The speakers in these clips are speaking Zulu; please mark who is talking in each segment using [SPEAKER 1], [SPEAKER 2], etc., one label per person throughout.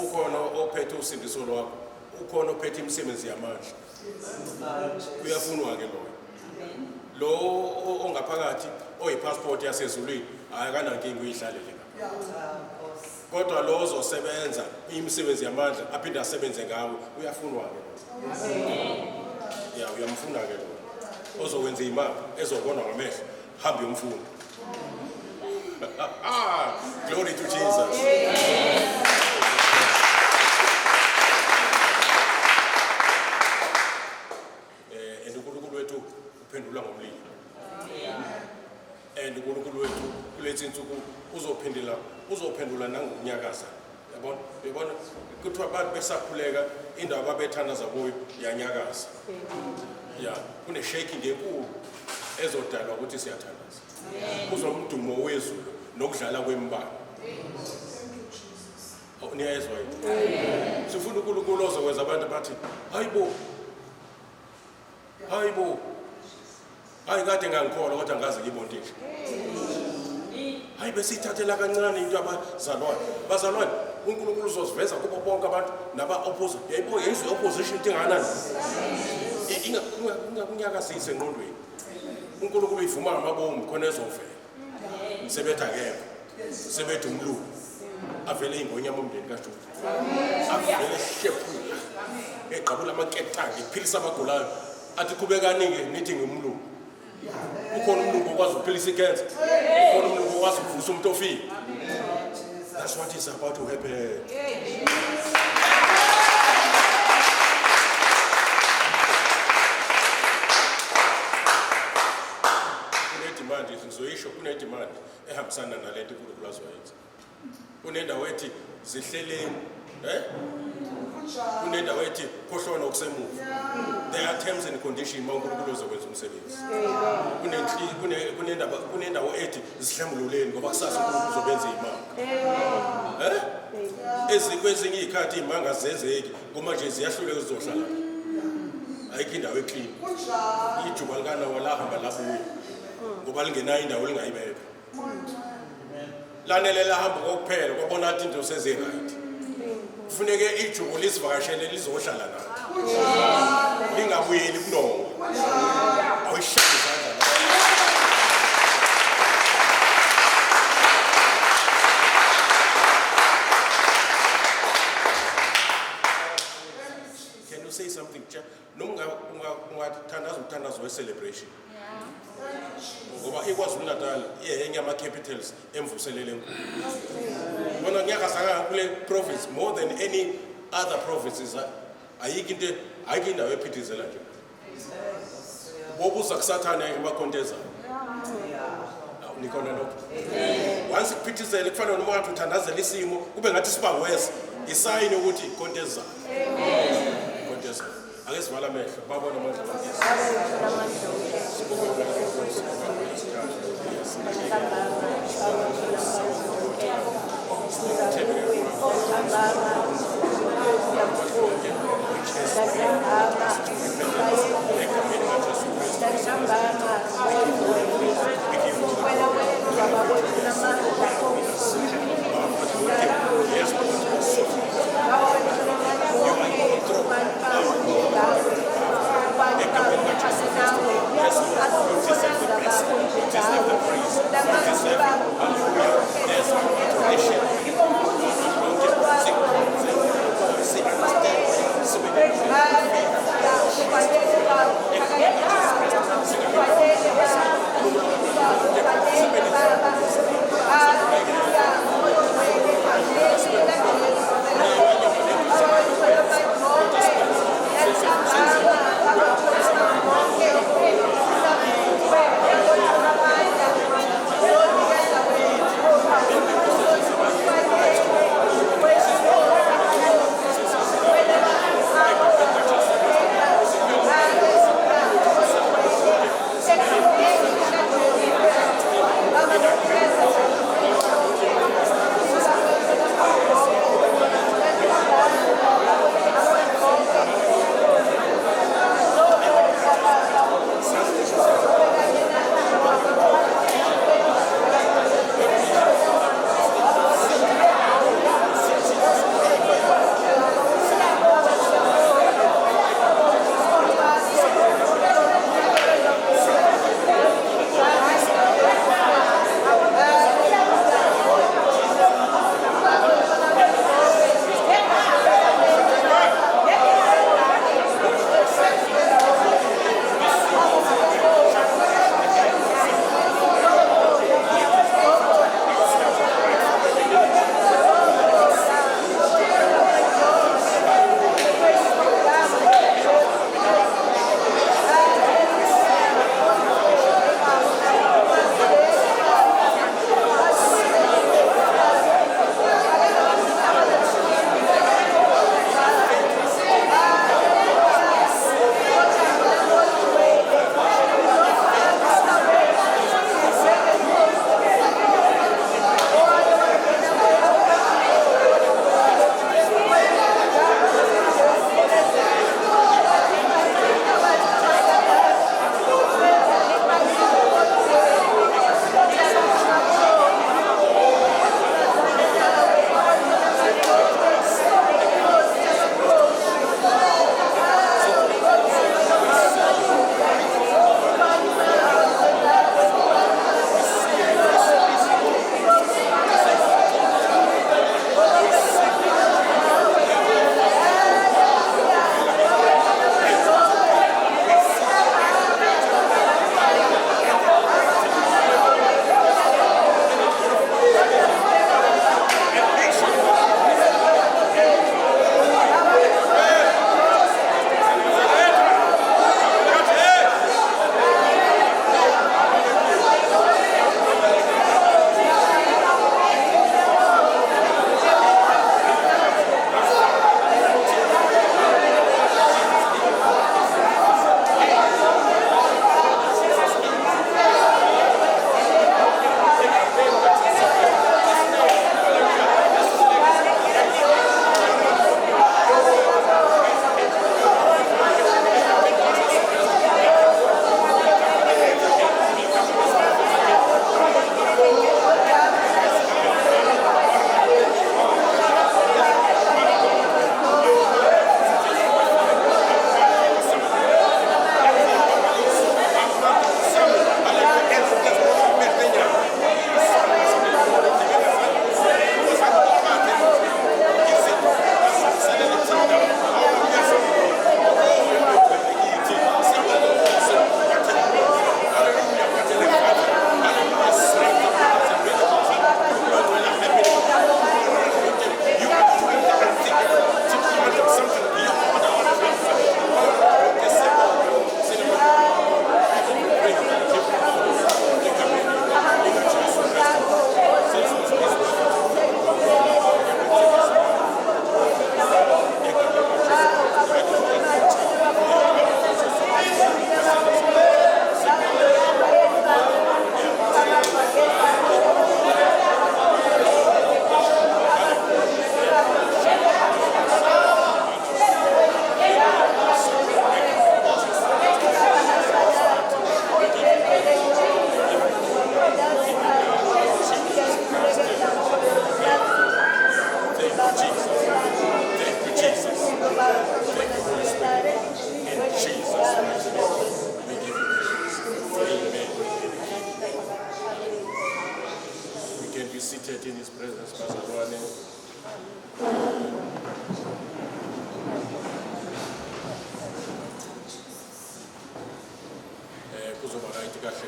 [SPEAKER 1] Ukhona ophethe usindiso lwakho, ukhona ophethe imisebenzi yamandla. Uyafunwa-ke loyo. Lo ongaphakathi oyipassport yasezulwini akanankinga uyihlalele ngapha. Kodwa lo ozosebenza imisebenzi yamandla aphinde asebenze ngawe uyafunwa-ke lo. Ya uyamfuna-ke lo. Ozokwenza imali ezobonwa ngamehlo hamba uyomfuna. Glory to Jesus. And uNkulunkulu wethu uphendula ngomlilo. And uNkulunkulu wethu kulezi insuku uzophendula uzophendula nangokunyakaza. Yabona? Uyabona kuthiwa abantu besakhuleka indawo ababethandaza kuyo yanyakaza. Ya, kune shaking enkulu ezodalwa ukuthi siyathandaza. Kuzomdumo wezulu nokudlala kwembala. Oh, niyayezwa yini? Sifuna uNkulunkulu ozokwenza abantu bathi, hayibo. Hayibo. Hayi kade ngangikholwa kodwa ngaze ngibone nje. Hayi besiyithathela kancane into abazalwane. Bazalwane, uNkulunkulu uzosiveza kubo bonke abantu naba opposite. Yayibo yezwe opposition into engakanani? Ingakunyakazise engqondweni. uNkulunkulu uyivuma ngamabomu khona ezovela. Sebethi akekho. Sebethi umlungu. Avele ingonyama umndeni kaJuda. Avele hlephula. Egqabula amaketanga, ephilisa abagulayo. Athi qhubekani-ke nithi ngumlungu. Ukhona umlungu okwazi ukuphilisa ikhensa. Ukhona umlungu okwazi ukuvusa umuntu ofile. That's what is about to happen. Kune-demand, ngizoyisho, kune-demand ehambisana nalento uNkulunkulu azoyenza. Kunendawo ethi zihleleni, eh? Kunendawo ethi khohlwa nokusemuva. There are terms and conditions uma uNkulunkulu ozokwenza umsebenzi. Kunendaba kunendawo ethi zihlambululeni ngoba kusasa uNkulunkulu uzobenza imanga. Eh? Kwezinye izikhathi imanga azenzeki ngoba nje ziyahluleka zizohlala. Ayikho indawo eclean. Ijuba likanawa lahamba labuya ngoba lingenayo indawo elingayibeka. Lanele lahamba kokuphela kwabona ukuthi into sezi-right. Kufuneke ijubo lisivakashele lizohlala nathi. Lingabuyeli kuNowa. Awuyishaye izandla la. Can you say something? Noma ungathandaza umthandazo we-celebration. Ngoba iKwaZulu Natal iyenye yama-capitals emvuselelo enkulu. Bona kunyakazakala kule province more than any other provinces. Ayikho into ayikho indawo ephithizela nje. Bobuza kusathane emakhontezayo. Nikhona lokho. Once kuphithizele kufanele noma ngathi uthandazela isimo kube ngathi siba worse. Isayini ukuthi kontezayo. Kontezayo. Ake sivale amehlo babona amandla kaJesu. Sibonge uNkulunkulu.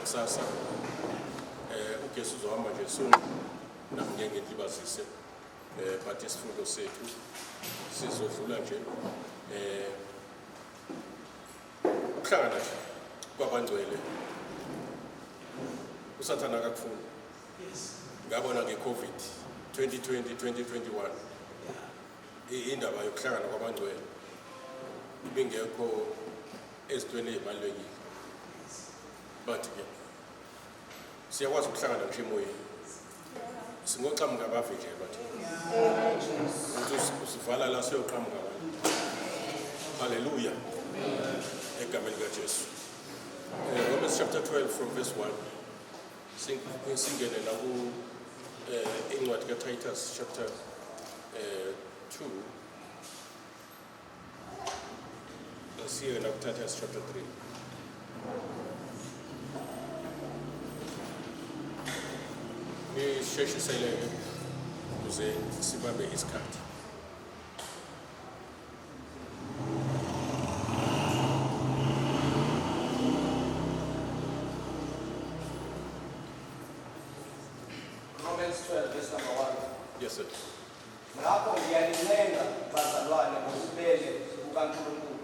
[SPEAKER 1] kusasa. Ugesi uzohamba nje soon, nami ngeke ngilibazise. But isifundo sethu sizodlula nje ukuhlangana nje kwabangcwele. USathana akakufuni. Ngabona nge-COVID 2020 2021 indaba yokuhlangana kwabangcwele ibingekho ezintweni ey'balulekile, but ke siyakwazi ukuhlangana ngisho emoyeni, singoqhamuka abavinjelwa thina, ukuthi usivala la siyoqhamuka abantu. Haleluya, egameni likaJesu. Romans chapter 12 from verse 1, singene la ku incwadi kaTitus chapter 2, siye la kuTitus chapter 3. Nisheshiseleke ukuze sibambe isikhathi.
[SPEAKER 2] Romans 12, verse number 1.
[SPEAKER 1] Yes, sir.
[SPEAKER 2] Ngakho ngiyanincenga, bazalwane, ngobubele bukaNkulunkulu,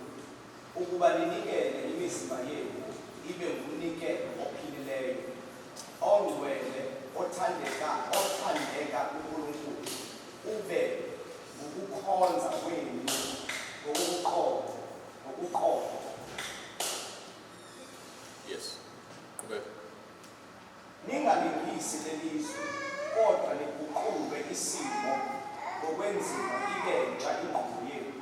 [SPEAKER 2] ukuba ninikele imizimba yenu ibe ngumnikelo ophilileyo, ongcwele, othandeka kuNkulunkulu, ube ngukukhonza kwenu ngokuqonda.
[SPEAKER 1] Yes, qhubeka.
[SPEAKER 2] Ningalingisi lelizwe, kodwa niguqulwe isimo ngokwenziwa ibe ntsha ingqondo yenu,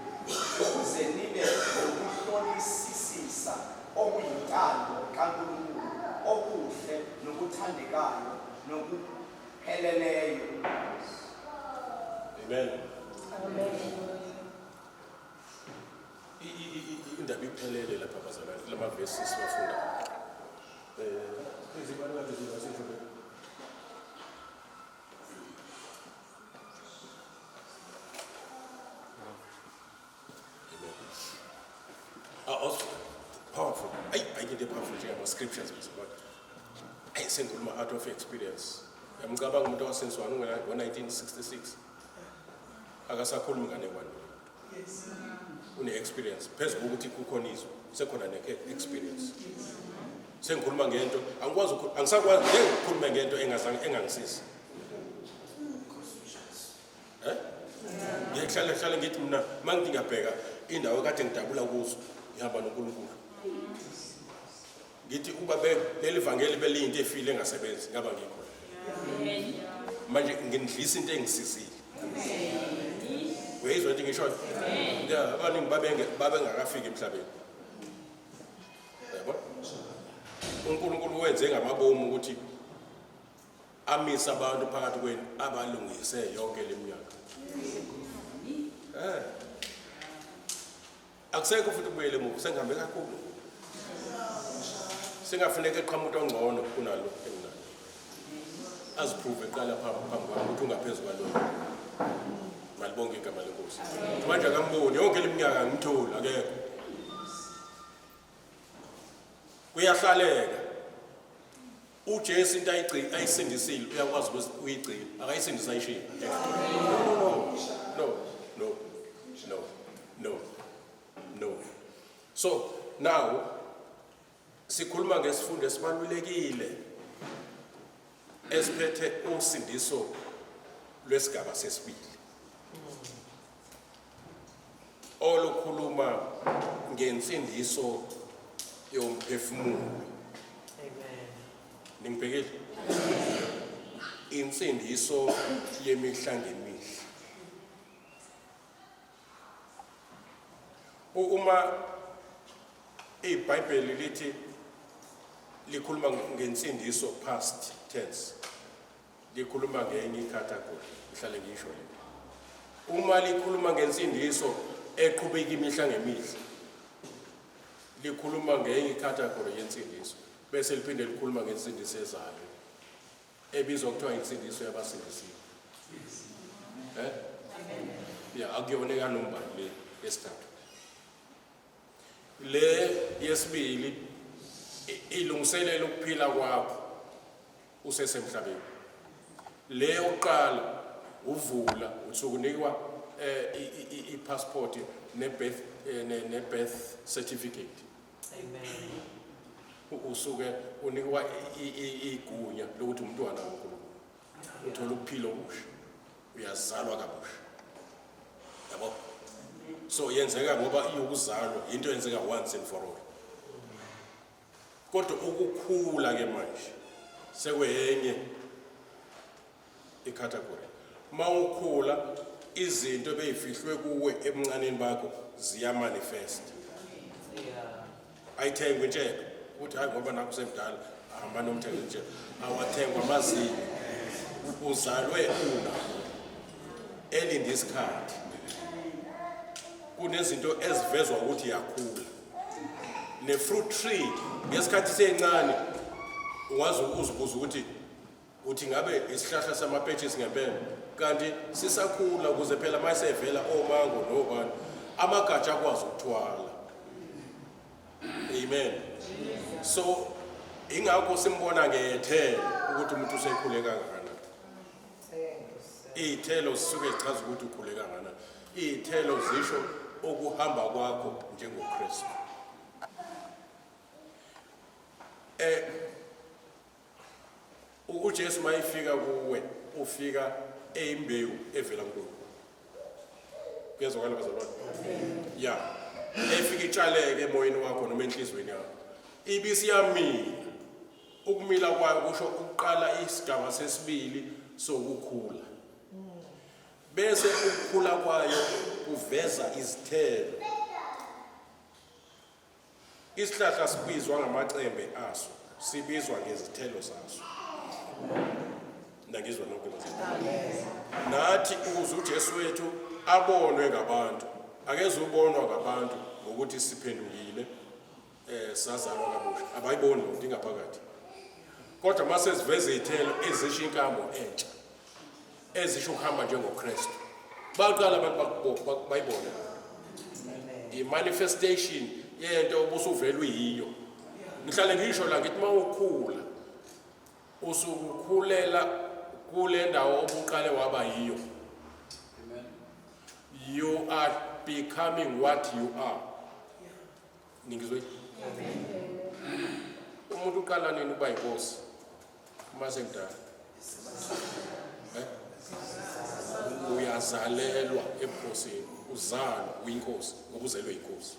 [SPEAKER 2] ukuze nibe nokuhlolisisisa okuyintando kaNkulunkulu, okuhle nokuthandekayo nokupheleleyo.
[SPEAKER 1] Amen. Indaba iphelele lapha, bazalwane, kulama verses siwafunda. Izibani kade zibasisho le. Amen. Ah, also powerful. Ay, ayikho into powerful njengama scriptures, bazalwane. Ay, sengikhuluma out of experience. Uyamcabanga umuntu owasindiswa ngo-1966, akasakhulumi nganekwane. Une-experience phezu kokuthi kukhona izwi, sekhona ne-experience. Sengikhuluma ngento angikwazi angisakwazi, ngeke ngikhulume ngento engazange engangisizi. Ngihlale hlale ngithi mina uma ngithi ngiyabheka indawo ekade ngidabula kuzo ngihamba noNkulunkulu, ngithi ukuba leli vangeli beliyinto efile engasebenzi, ngaba ngikho manje. Nginidlisa into engisizile. Uyayizwa into ngishoyo? Ya, abaningi babengakafiki emhlabeni, yabo. UNkulunkulu wenze ngamabomu ukuthi amise abantu phakathi kwenu abalungise yonke le minyaka. Akusekho futhi ukubuyela emuva, sengihambe kakhulu, singafuneka eqhamuka ongcono kunalo enginalo, aziprove eqala phambi kwami ukuthi ungaphezu kwaloyo. Malibonge igama leNkosi. Manje akamboni, yonke le minyaka ngimtholi, akekho. Kuyahlaleka. UJesu into ayigcina ayisindisile uyakwazi ukuthi uyigcine, akayisindisa ayishiye. No, no, no, no, no, no. So now sikhuluma ngesifundo esibalulekile esiphethe usindiso lwesigaba sesibili, olukhuluma ngensindiso yomphefumulo.
[SPEAKER 3] Amen.
[SPEAKER 1] Ningibhekile? Insindiso yemihla ngemihla. Uma iBhayibheli lithi likhuluma ngensindiso past tense, likhuluma ngenye icategory, ngihlale ngisho le. Uma likhuluma ngensindiso eqhubeka imihla ngemihla, likhuluma ngenye icategory yensindiso, bese liphinde likhuluma ngensindiso ezayo ebizwa kuthiwa insindiso yabasindisiwe. Ya, akuyona ekanombani le yesithathu. Le yesibili Ilungiselela ukuphila kwakho usesemhlabeni. Le yokuqala uvula uthi unikwa i-passport ne-birth ne-birth certificate.
[SPEAKER 3] Amen.
[SPEAKER 1] Usuke unikwa igunya lokuthi umntwana kaNkulunkulu. Uthola ukuphila okusha. Uyazalwa kabusha. Yabo? So yenzeka ngoba iyokuzalwa into eyenzeka once and for all. Kodwa ukukhula ke manje sekwenye icategory. Mawukhula izinto ebeyifihlwe kuwe ebuncaneni bakho ziyamanifest. Ayithengwe intshebe uthi hayi ngoba nakho semdala ahamba nomthenga intshebe, awathengwa amazinyo, uzalwe una elinde isikhathi. Kunezinto ezivezwa ukuthi yakhula ne-fruit tree ngesikhathi sencane, ungaze uzibuze ukuthi uthi ngabe isihlahla samapetshisi ngempela, kanti sisakhula ukuze phela uma sevela omango nobani amagatsha akwazi ukuthwala. Amen. So ingakho simbona ngethelo ukuthi umuntu usekhule kangakanani. Iy'thelo zisuke zichaza ukuthi ukhule kangakanani. Iy'thelo zisho ukuhamba kwakho njengoKristu. UJesu mayifika kuwe ufika eyimbewu evela kuNkulunkulu. Kuyezwakala bazalwane? Ya. Efika itshaleke emoyeni wakho noma enhlizweni yakho. Ibisi yamila. Ukumila kwayo kusho ukuqala isigaba sesibili sokukhula. Bese ukukhula kwayo kuveza izithelo. Isihlahla sibizwa ngamacembe aso, sibizwa ngezithelo zaso. Nangizwa nonke bazalwane. Nathi ukuze uJesu wethu abonwe ngabantu, akezubonwa ngabantu ngokuthi siphendukile sazalwa kabusha. Abayiboni loo nto ingaphakathi. Kodwa mase siveza izithelo ezisho inkambo entsha, ezisho ukuhamba njengoKristu, baqala abantu bayibone i-manifestation yento obusuvela uyiyo. Ngihlale ngisho la ngithi mawukhula usukukhulela kule ndawo obuqale waba yiyo. You are becoming what you are. Ningizwe? Umuntu uqala nini ukuba yinkosi? Uma semdala. Uyazalelwa ebukhosini, uzalwa uyinkosi ngoba uzelwe yinkosi.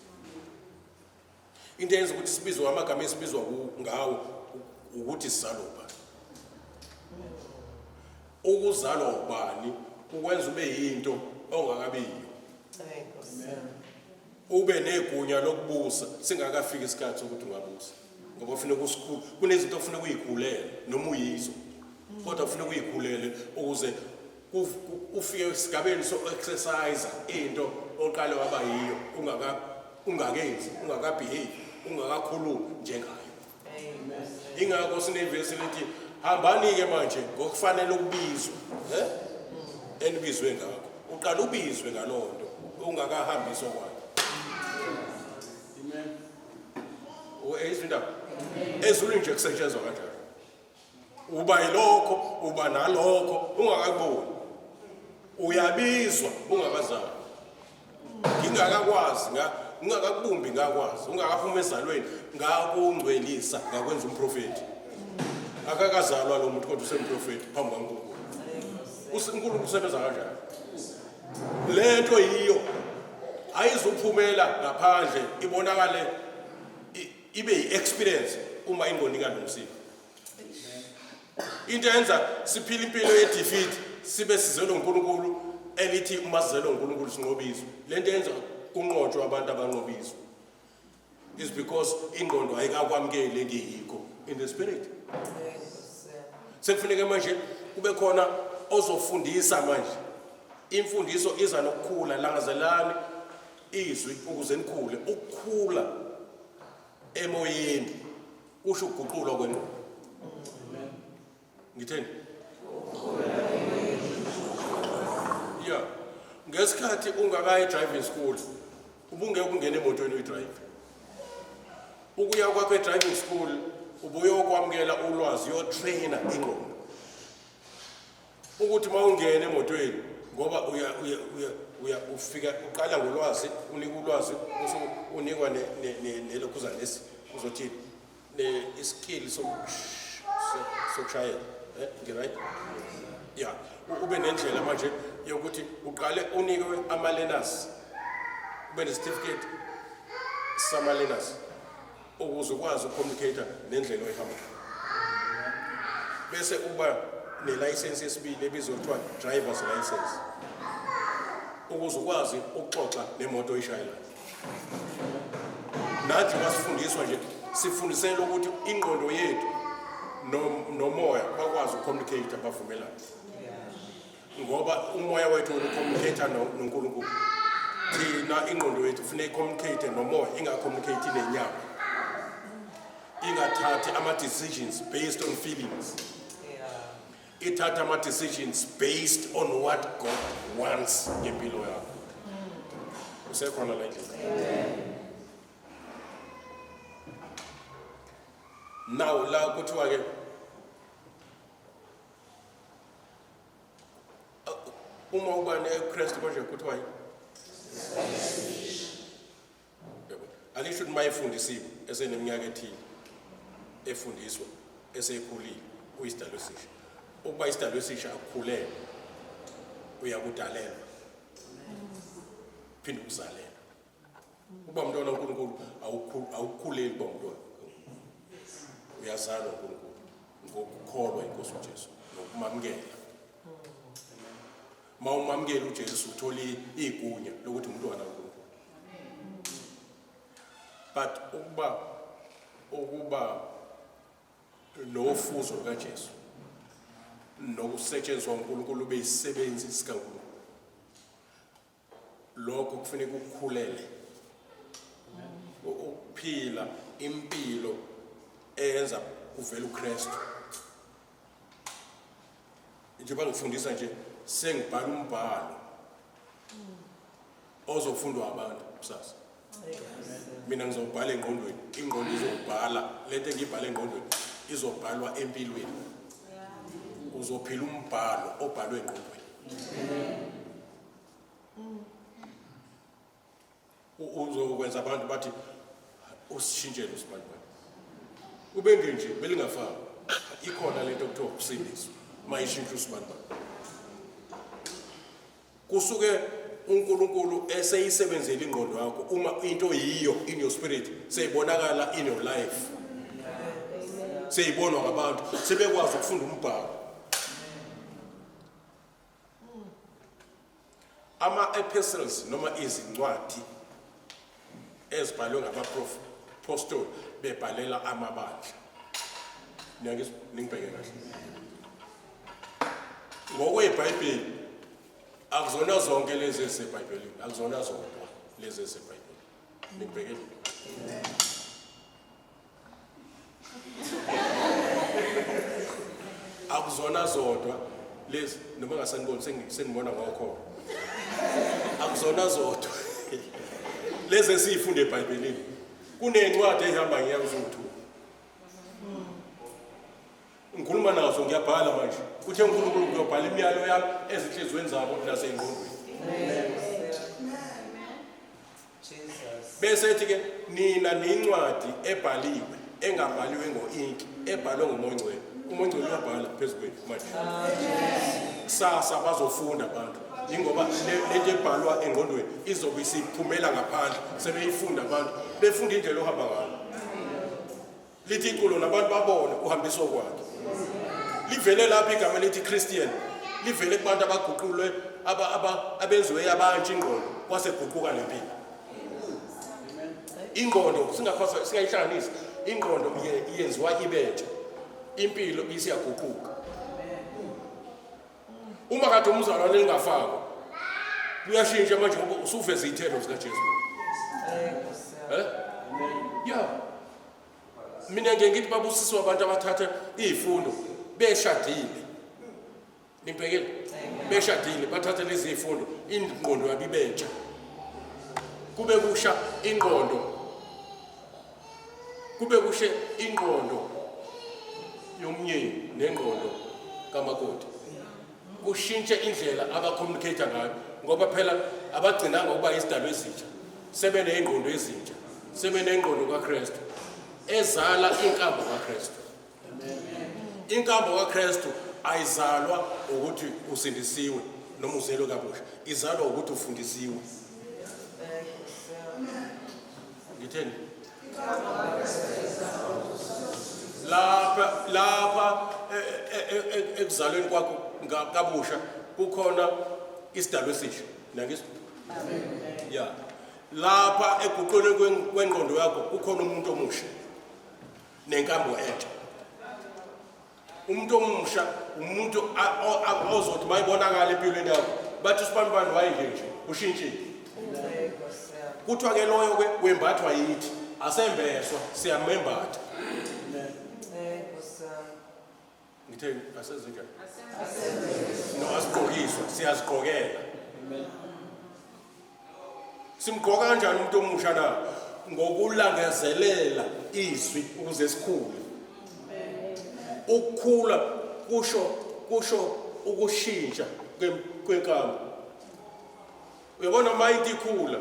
[SPEAKER 1] Into eyenza ukuthi sibizwe amagama esibizwa ngawo ukuthi sizalwa ubani. Ukuzalwa ubani kukwenza ube yinto ongakabi yiyo. Ube negunya lokubusa singakafiki isikhathi sokuthi ungabusa, ngoba kufuneka usikhulu, kunezinto ofuneka uyikhulele noma uyizo, kodwa kufuneka uyikhulele ukuze ufike esigabeni so-exercise into oqale waba yiyo ungakenzi, ungakabehave, ungakakhulumi njengayo. Ingakho sinevesi lithi hambani-ke manje ngokufanele ukubizwa enibizwe ngakho. Uqala ubizwe ngaloo nto ungakahambiswa kwayo. Amen. Uyizwa indaba? Ezulwini nje kusetshenzwa kanjalo. Uba yilokho, uba nalokho ungakakuboni. Uyabizwa ungakazalwa. Ngingakakwazi ngingakakubumbi ngakwazi, ungakaphuma ezalweni ngakungcwelisa, ngakwenza umprofeti. Akakazalwa lo muntu kodwa usemprofeti phambi kaNkulunkulu. UNkulunkulu usebenza kanjani? Lento yiyo ayizuphumela ngaphandle ibonakale ibe yi-experience uma ingqondo ingalungisiwe. Into eyenza siphile impilo ye-defeat sibe sizelwe uNkulunkulu, elithi uma sizelwe uNkulunkulu sinqobizwe. Lento eyenza kunqotshwe abantu abanqobizwe is because ingqondo ayikakwamukeli engiyikho in the spirit. Sekufuneka manje kube khona ozofundisa manje. Imfundiso iza nokukhula, langazelani izwi ukuze nikhule. Ukukhula emoyeni kusho ukuguqulwa kwengqondo. Ngitheni? Yeah. Ngesikhathi ungakayi driving school, ubungeke ungene emotweni uyidrive. Ukuya kwakho e-driving school ubuyokwamukela ulwazi, uyotraina ingqondo ukuthi uma ungena emotweni, ngoba uya uya uya uya ufika uqala ngolwazi, unika ulwazi, bese unikwa nelokhuzana lesi, uzothini, iskill sokushayela. Ngi-right? Ya, ube nendlela manje yokuthi uqale unikwe ama-learners, ube ne-certificate sama-learners ukuze ukwazi ukucommunicate nendlela oyihamba, bese uba nelayisensi yesibili ebizwa kuthiwa driver's license ukuze ukwazi ukuxoxa nemoto oyishayelayo. Nathi basifundiswa nje, sifundisela ukuthi ingqondo yethu nomoya bakwazi ukucommunicate, bavumelane, ngoba umoya wethu ucommunicate noNkulunkulu. Thina ingqondo yethu kufuneka icommunicate nomoya, ingacommunicate nenyama, ingathathi ama-decisions based on feelings, ithatha ama-decisions based on what God wants ngempilo yakho. Usekhona la endlini now? La kuthiwa-ke uma ubane eKristu konje kuthiwa yini? Yabo, alisho ukuthi uma efundisiwe eseneminyaka ethile efundiswa, esekhulile, uyisidalwa esisha. Ukuba isidalwa esisha akukhulelwa, uyakudalelwa, phinde ukuzalelwa. Uba umntwana uNkulunkulu awukhuleli uba umntwana, uyazalwa uNkulunkulu ngokukholwa inkosi uJesu nokumamukela. Uma umamukela uJesu uthola igunya lokuthi umntwana uNkulunkulu. But ukuba nofuzo lukaJesu nokusetshenziswa uNkulunkulu ube isisebenzi sikaNkulunkulu, lokho kufuneka ukukhulele, ukuphila impilo eyenza kuvele uKristu. Njengoba ngifundisa nje, sengibhala umbhalo ozofundwa abantu kusasa. Mina ngizobhala engqondweni, ingqondo izobhala lento engiyibhala engqondweni, izobhalwa empilweni. Uzophila umbhalo obhalwe engqondweni. Uzokwenza abantu bathi usishintshele usibanibani, ubengenje belingafani. Ikhona lento okuthiwa ukusindiswa, mayishintshe usibanibani, kusuke uNkulunkulu eseyisebenzele ingqondo yakho. Uma into yiyo in your spirit, seyibonakala in your life, seyibonwa ngabantu, sebekwazi ukufunda umbhalo. Ama-epistles noma izincwadi ezibhalwe ngabapostoli bebhalela amabandla, niyangizwa? Ningibheke kahle. NgokweBhayibheli akuzona zonke lezi ezisebhayibhelini, akuzona zodwa lezi ezisebhayibhelini. Ningibhekele? Akuzona zodwa lezi, noma ngasaniboni, sengibona ngokhona. Akuzona zodwa lezi esiyifunda eBhayibhelini. Kunencwadi ehamba ngiya uzothu ngikhuluma nazo, ngiyabhala manje. Uthe uNkulunkulu, ngiyobhala imiyalo yami ezinhliziyweni zabo nasey'ngqondweni.
[SPEAKER 3] Jesus.
[SPEAKER 1] Bese ethi ke, nina nincwadi ebhaliwe, engabhaliwe ngo-inki, ebhalwe ngoMoya oNgcwele. UMoya oNgcwele uyabhala phezu kwethu manje. Kusasa bazofunda abantu, ingoba lento ebhalwa engqondweni izobe isiphumela ngaphandle, sebeyifunda abantu, befunda indlela ohamba ngayo. Lithi iculo, nabantu babone uhambiso kwakhe. Livele lapho igama elithi Christian, livele kubantu abaguqulwe, abenziwe yabantsha ingqondo, kwase guquka nempilo. Ingqondo singakhosa singayihlanganisi, ingqondo iyenziwa ibentsha, impilo isiyaguquka. Uma kade umzalwane lingafakwa, kuyashintsha manje ngoba usuveza iy'thelo zikaJesu. Ya, mina ngeke ngithi babusiswe abantu abathatha iy'fundo beshadile. Nibhekile, beshadile bathathe lezi y'fundo, ingqondo yabo ibentsha, kube kusha ingqondo. Kube kushe ingqondo yomnyeni nengqondo kamakoti. Kushintshe indlela abacommunicate ngayo ngoba phela abagcinanga ukuba isidalwa ezintsha. Sebeneyingqondo ezintsha. Sebenengqondo kaKristu ezala inkambo kaKristu. Inkambo kaKristu ayizalwa ukuthi usindisiwe noma uzelwe kabusha, izalwa ukuthi ufundisiwe. Ngitheni? Lapha lapha e, e, e, ekuzalweni kwakho kabusha kukhona isidalwa esisha. Nangizwa? Yeah. Lapha eguqulweni kwengqondo yakho kukhona umuntu omusha. Nenkambo entsha. Umuntu omusha umuntu ozothi mayibonakala empilweni yakho bathi usibanibani wayenje nje ushintshile. Kuthiwa ke loyo ke wembathwa yithi asembeswa siyamembatha. Ngithe asezinjani? No asigqokiswa siyazigqokela. Simgqoka kanjani umuntu omusha na? Ngokulangazelela izwi ukuze sikhule. Ukukhula kusho kusho ukushintsha kwenkambo. Uyabona uma into ikhula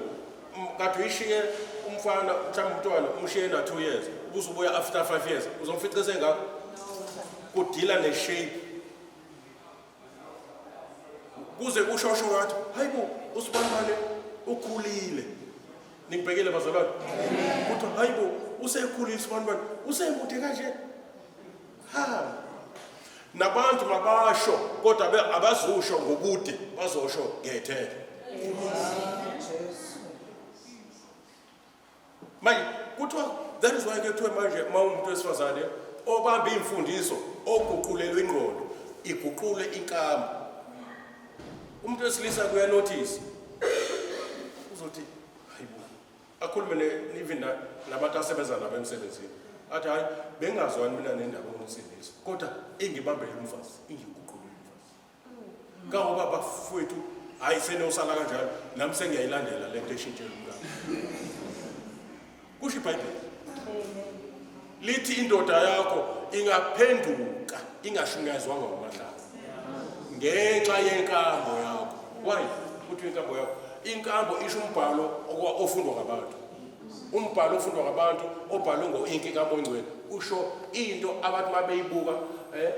[SPEAKER 1] kade uyishiye umfana mhlawumbe umntwana umshiye na 2 years ubusubuya after 5 years uzomfica esengakho kudila ne-shape kuze kushosho wathi hayibo usibanibane ukhulile ningibhekile bazalwane kuthiwa hayibo usekhulile usibanibane usemude kanje ha nabantu mabasho kodwa abazusho ngobude bazosho ngethele Manje kuthiwa that is why kuthiwa manje uma umuntu wesifazane obamba imfundiso oguqulelwe ingqondo iguqule inkambo. Umuntu wesilisa kuya notice uzothi hayibo akhulume ne even nabantu asebenza nabo emsebenzini athi hayi bengingazwani mina nendaba yomsindisi kodwa ingibambele umfazi ingiguqulele umfazi. Kangoba bafowethu hayi senosala kanjalo nami sengiyayilandela lento eshintshela umkami. Kusho iBhayibheli. Lithi indoda yakho ingaphenduka ingashunyayezwanga umahlaba. Ngenxa yenkambo yakho. Why? Kuthi inkambo yakho. Inkambo isho umbhalo ofundwa ngabantu. Umbhalo ofundwa ngabantu obhalwe ngo-inki kaMongcwele usho into abantu mabeyibuka eh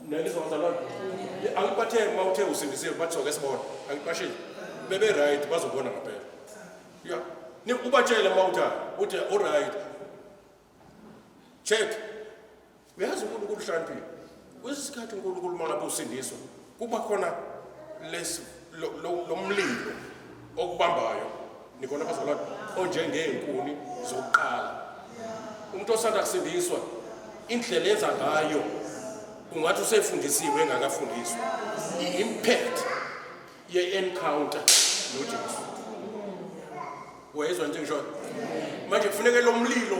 [SPEAKER 1] Niyangizwa bazalwane? Angibathe uma uthe usindisiwe bathi soke sibona. Angibashile. Bebe right bazobona ngempela. Yeah. Ni ubatshele uma uthi uthi all right. Check. Uyazi uNkulunkulu uhlakaniphile. Kwesikhathi uNkulunkulu uma ngabe usindiswa kuba khona lesi lo mlilo okubambayo nikhona bazalwane onjengey'nkuni zokuqala umuntu osanda kusindiswa indlela enza ngayo ungathi usefundisiwe engakafundiswa i-impact ye-encounter noJesu wayezwa nje ngisho manje kufuneke lo mlilo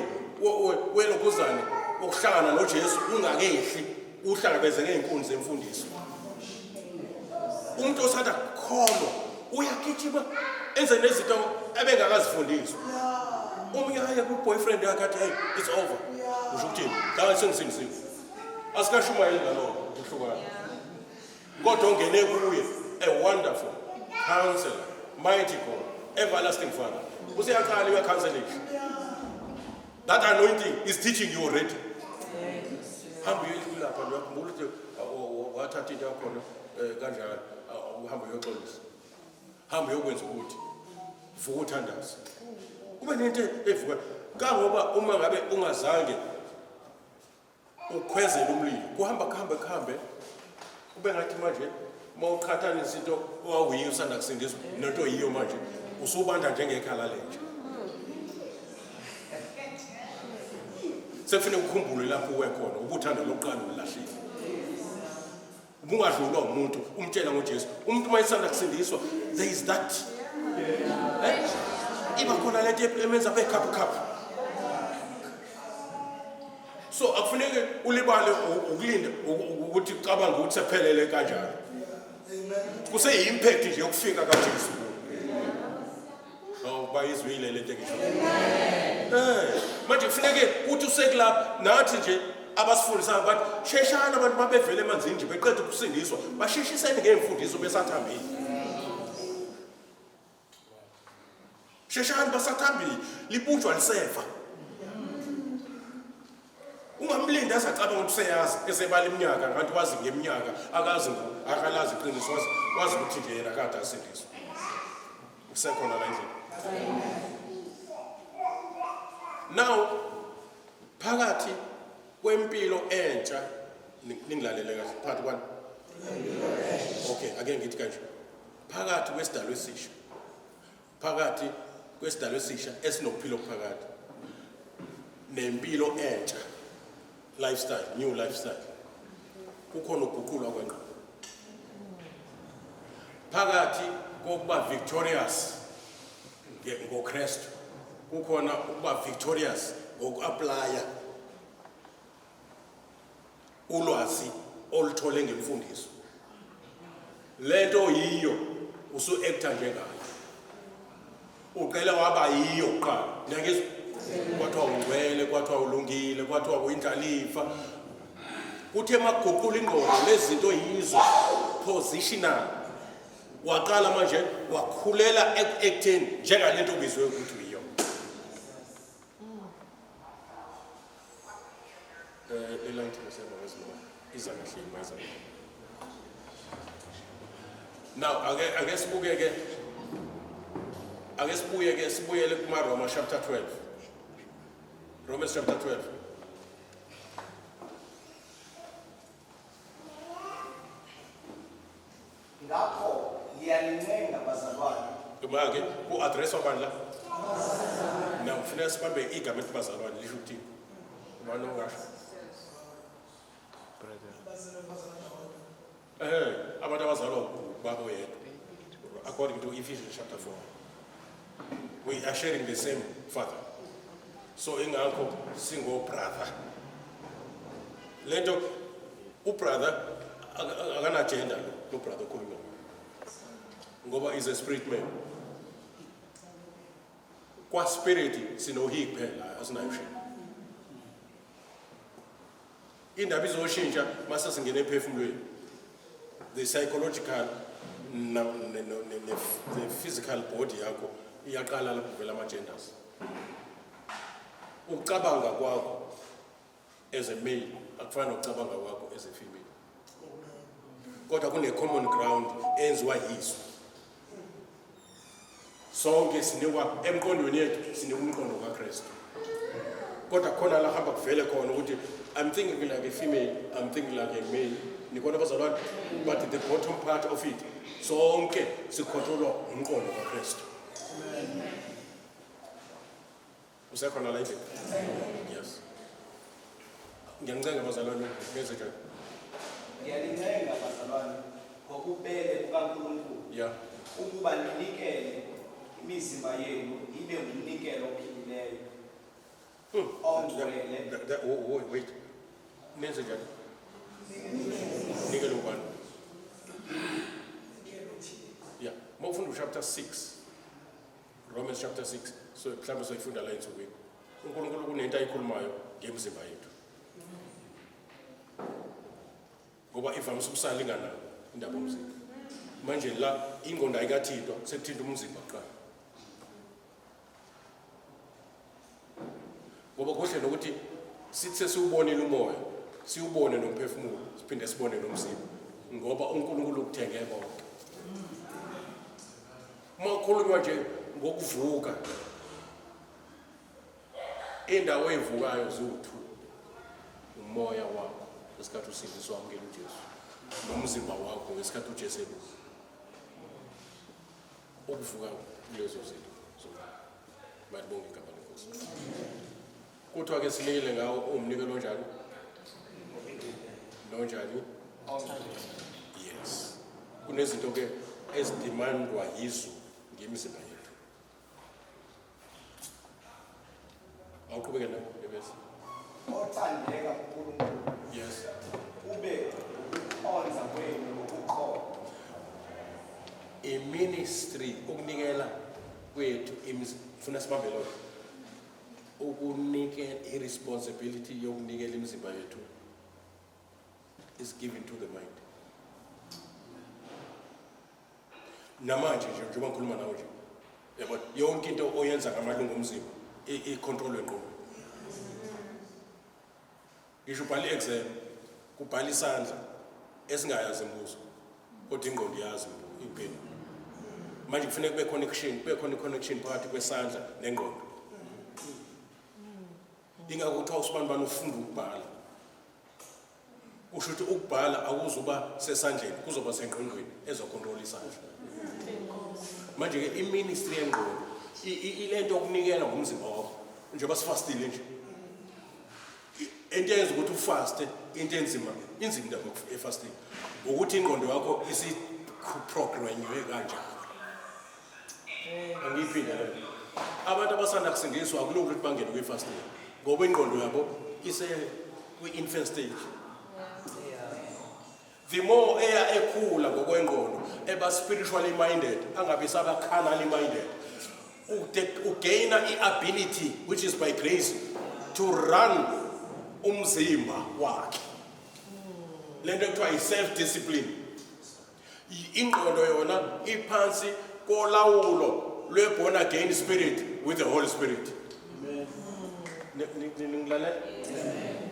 [SPEAKER 1] welokhuzane wokuhlangana noJesu ungakehli uhlangabeze ngey'nkunzi zemfundiso umuntu osanda kukholwa uyagijima enze nezinto ebengakazifundiswa omunye aye kwi-boyfriend yakhe athi hey it's over usho ukuthini la sengisindisiwe asikashumayeli ngaloko kuhlukana kodwa ongene kuye a wonderful counselor mighty god everlasting father useyaqala uyakhanselisha That anointing is teaching you already. Hamba uye lapha uyakhumbula ukuthi wathatha into yakhona eh, kanjalo uhambe uyoxolisa. Hamba uyokwenza ukuthi vuka uthandaze. Kube nento evuka kangoba uma ngabe ungazange ukhwezele umlilo kuhamba kuhambe kuhambe kube ngathi manje uma uqhathanisa into owawuyiyo usanda kusindiswa nento oyiyo manje usubanda njengekhala lenja sekufanele ukhumbule lapho uwe khona ubuthando lokuqala ulahlile ubungadlulwa umuntu umtshela ngoJesu umuntu uma esanda kusindiswa there is that eh? iba khona lento emenza abe khaphu khaphu so akufuneki ulibale ukulinda ukuthi ucabange ukuthi sephelele kanjani kuseyi-impact nje yokufika kaJesu. Bayizwile lento engisho. Eh, manje kufuneke uthi usekulapha nathi nje abasifundisayo bathi sheshana abantu babevele emanzini nje beqeda ukusindiswa basheshiseni ngemfundiso besathambile. Sheshani basathambile libunjwa lisefa. Ungamlindi azacabanga ukuthi useyazi esebala iminyaka ngathi wazi ngeminyaka akazi akalazi iqiniso wazi wazi ukuthi nje yena kade asindiswa. Usekhona la endlini. Now phakathi kwempilo entsha ningilalele kahle phakathi kwani? Okay, ake ngithi kanje. Phakathi kwesidalwa esisha. Phakathi kwesidalwa esisha esinokuphila okuphakade. Nempilo entsha. Lifestyle, new lifestyle. Kukhona ukuguqulwa kwengqondo. Phakathi kokuba victorious ngoKristu kukhona ukuba victorious ngoku-aplaya ulwazi oluthole ngemfundiso. Lento yiyo usu-acta njengayo. Uqele waba yiyo kuqala. Niyangizwa? Kwathiwa ungcwele, kwathiwa ulungile, kwathiwa uyindlalifa. Kuthe makuguqula ingqondo lezi zinto yizo positional. Waqala manje wakhulela eku-acteni njengalento obizwe ukuthi uyiyo. Eh, le-light ngisema ngezimoya iza kahle imaza. Now ake ake sibukeke ake sibuye ke sibuyele kuma Roma chapter 12. Romans chapter 12.
[SPEAKER 2] Ngakho ngiyanincenga bazalwane.
[SPEAKER 1] Uma-ke ku-addresswa bani la? Now kufuneka sibambe igama elithi bazalwane lisho ukuthini? Ubani ongasho? Eh, abantu abazalwa ubaba oyedwa. According to Ephesians chapter 4. We are sharing the same father. So ingakho singo brother. Lento ubrother akana gender lo brother okhuluma. Ngoba is a spirit man. Kwa spirit sino he kuphela asinayo she. Indaba izoshintsha mase singena emphefumulweni. The psychological na, ne, ne, ne, the physical body yakho iyaqala lapho kuvela ama genders. Ukucabanga kwakho as a male akufani nokucabanga kwakho as a female. Kodwa kune common ground enziwa yiso. Sonke sinikwa emqondweni yethu sinikwa umqondo kaKristu. Kodwa khona la hamba kuvele khona ukuthi I'm thinking like a female, I'm thinking like a male. Nikona bazalwane, but the bottom part of it sonke sikhontrolwa umqondo kaKristu. Usekhona la endlini? Yes. Ngiyancenga bazalwane benze njani?
[SPEAKER 2] Ngiyanincenga bazalwane ngobubele bukaNkulunkulu
[SPEAKER 1] Yeah.
[SPEAKER 2] ukuba ninikele imizimba yenu ibe ngumnikelo ophilileyo ongcwele
[SPEAKER 1] Oh, oh, wait. Nenze njani? Nikele ubani? Yeah. Mawufunda chapter 6. Romans chapter 6. So mhlawumbe soyifunda la ensukwini. uNkulunkulu kunento ayikhulumayo ngemizimba yethu. Ngoba ivamise ukusala inganayo indaba yomzimba. Manje la ingqondo ayikathintwa sekuthinta umzimba kuqala. Ngoba kuhle nokuthi sithi sesiwubonile umoya, siwubone nomphefumulo, siphinde sibone nomzimba. Ngoba uNkulunkulu ukuthenge konke. Uma kukhulunywa nje ngokuvuka, indawo evukayo ziwu-two. Umoya wakho ngesikhathi usindiswa wamukela uJesu, nomzimba wakho ngesikhathi uJesu ebuya. Ukuvuka kulezo zinto zombili. Malibonge igama lenkosi. Kuthiwa ke sinikele ngawo uwumnikelo onjani? Nonjani? Yes. Kunezinto ke ezidemandwa yizulu ngemizimba yethu. Awuqhubeke na Ebesi.
[SPEAKER 2] Othandeka kuNkulunkulu.
[SPEAKER 1] Yes.
[SPEAKER 2] Ube ukukhonza kwenu ngokuqotho.
[SPEAKER 1] I-ministry ukunikela kwethu funa sibambe lokho, ukunikela i-responsibility yokunikela imizimba yethu is given to the mind. Namanje nje njengoba ngikhuluma nawe nje, yabo, yonke into oyenza ngamalungu omzimba i-control engqondo. Ngisho ubhala i-exam, kubhala isandla esingayazi imibuzo, kodwa ingqondo iyazi impendulo. Manje kufuneka kube connection, kube khona i-connection phakathi kwesandla nengqondo. Ingakho kuthiwa usibani bani ufunda ukubhala, kusho ukuthi ukubhala akuzuba sesandleni, kuzoba sengqondweni ezocontrol isandla. Manje-ke i-ministry yengqondo ile nto okunikela ngomzimba wakho, njengoba sifastile nje. Into eyenza ukuthi ufaste, into enzima, inzima indaba efasting, ukuthi ingqondo yakho isiprogranywe kanjalo. Angiyiphinde leyo. Abantu abasanda kusindiswa akulula ukuthi bangene kwi-fasting, ngoba ingqondo yabo ise kwi-infant stage. The more eya ekhula ngokwengqondo, eba spiritually minded, angabi saba carnally minded, ugaina i-ability, which is by grace, to run umzimba wakhe. Lento ekuthiwa i-self discipline. Ingqondo yona iphansi kolawulo lwe-born again spirit with the Holy Spirit. Ningilalela?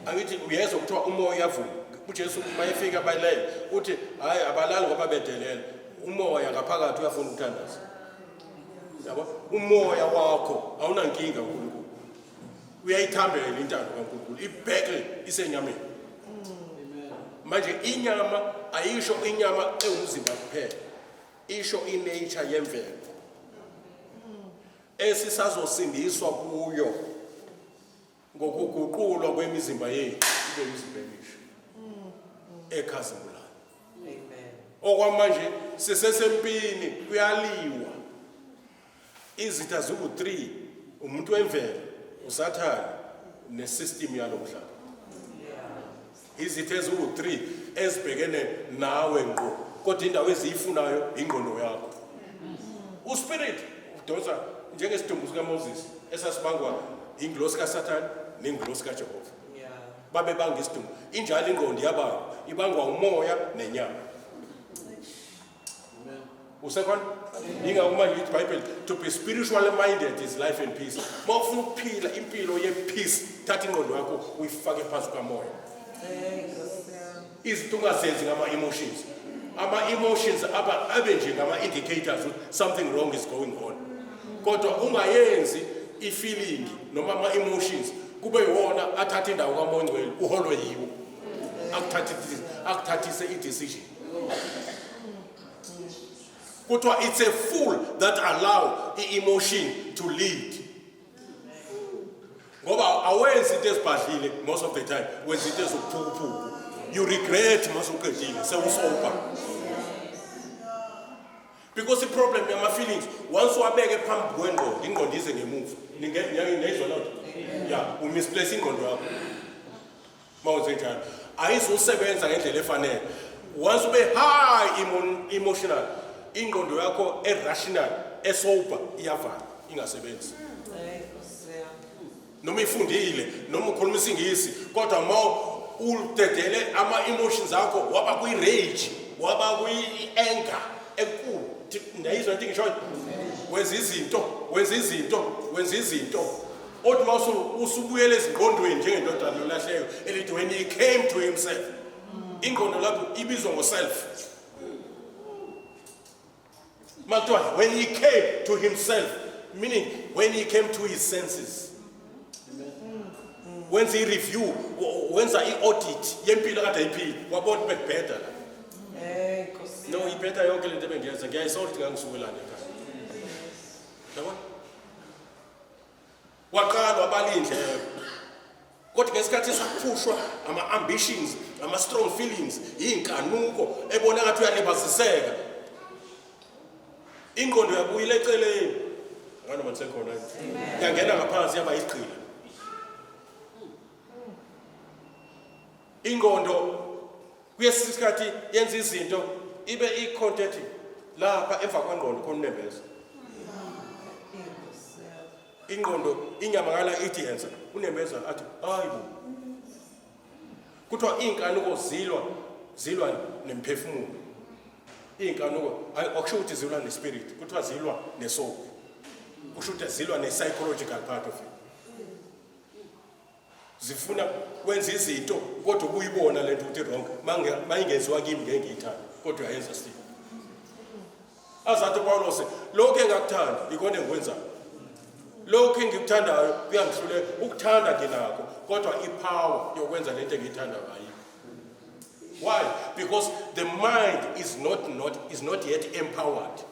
[SPEAKER 1] Angithi uyezwa kuthiwa umoya uyavuma. UJesu mayefika balele, uthi hayi, abalali ngoba bedelela, umoya ngaphakathi uyafuna ukuthandaza. Yabo, umoya wakho awunankinga, uNkulunkulu uyayithambela intando kaNkulunkulu, ibhekle isenyameni. Manje inyama ayisho inyama ewumzimba kuphela, isho inature yemvelo esisazosindiswa kuyo ngokuguqulwa kwemizimba yethu ibe imizimba emisha ekhazimulayo.
[SPEAKER 3] Amen.
[SPEAKER 1] Okwamanje sisesempini, kuyaliwa, izitha ziwu-3: umuntu wemvelo, uSathane, nesystem yalo mhlaba. Izitha eziwu-3 ezibhekene nawe ngqo, kodwa indawo eziyifunayo ingqondo yakho. Uspirit udonsa njengesidumbu sikaMoses esasibangwa ingilosi kaSathane nengilosi kaJehova. Babe banga isidumbu. Injalo ingqondo yabangwa, ibangwa umoya nenyama. Usekhona? Yingakho manje ithi iBhayibheli, to be spiritually minded is life and peace. Uma ufuna ukuphila impilo ye-peace, thatha ingqondo yakho uyifake phansi kwamoya. Izinto ungazenzi ngama-emotions. Ama-emotions aba abe nje ngama-indicators ukuthi something wrong is going on, kodwa ungayenzi i-feeling noma ama-emotions kube yiwona athatha indawo kaMongcwele, uholwe yiwo, akuthathise i-decision. Kuthiwa it's a fool that allow i-emotion to lead, ngoba awenzi into ezibhadlile. Most of the time wenza into ezokuphukuphuku, you regret masuqedile sewusober, because i-problem yama-feelings, once wabeke phambi kwengqondo, ingqondo ize ngemuva. Niyayizwa loo nto? Ya, umisplace ingqondo yakho uma wenze njalo, ayizusebenza ngendlela efanele. Once ube high emotional, ingqondo yakho e-rational, esober, iyavala, ingasebenzi.
[SPEAKER 3] Hey, Nkosi yami.
[SPEAKER 1] Noma ifundile, noma ukhuluma isiNgisi, kodwa uma udedele ama-emotions akho, waba kwi-rage, waba kwi-anger enkulu. Ndiyayizwa into engishoyo? Wenza izinto, wenza izinto, wenza izinto, othi uma usubuyela ezingqondweni njengendodana yolahleko elithi when he came to himself. Ingqondo lapho ibizwa ngo-self. Makuthiwa when he came to himself, meaning when he came to his senses, wenza i-review, wenza i-audit yempilo kade ayiphila, wabona ukuthi bekubheda la.
[SPEAKER 3] Hey, Nkosi.
[SPEAKER 1] No, ibheda yonke lento ebengiyenza, ngiyayisola ukuthi ngangisukelana ekhaya, yabona. Waqala wabala iy'ndleko, kodwa ngesikhathi esaphushwa ama-ambitions, ama-strong feelings, iy'nkanuko, ebona ngathi uyalibaziseka, ingqondo yabuyela eceleni. Akanoma nisekhona yini? Yangena ngaphansi, yaba isigqila ingqondo. Kuyesi isikhathi yenza izinto ibe ikhonto ethi lapha emva kwengqondo khona unembeza. Ingqondo inyama ngala ithi yenza, unembeza athi hayi bo. Kuthiwa iy'nkanuko zilwa zilwa nemphefumulo. Iy'nkanuko akusho ukuthi zilwa nespirit, kuthiwa zilwa nesoul. Kusho ukuthi zilwa ne-psychological part of you. Zifuna kwenza izinto kodwa ubuyibona lento ukuthi wrong, mayingenziwa kimi ngeke ngiyithande, kodwa uyayenza still. Azathi uPawulos, lokho engakuthanda ikona engikwenzayo. Lokho engikuthandayo kuyangihluleka. Ukuthanda nginakho, kodwa ipower yokwenza lento engiyithandayo ayikho. Why? Because the mind is not yet empowered.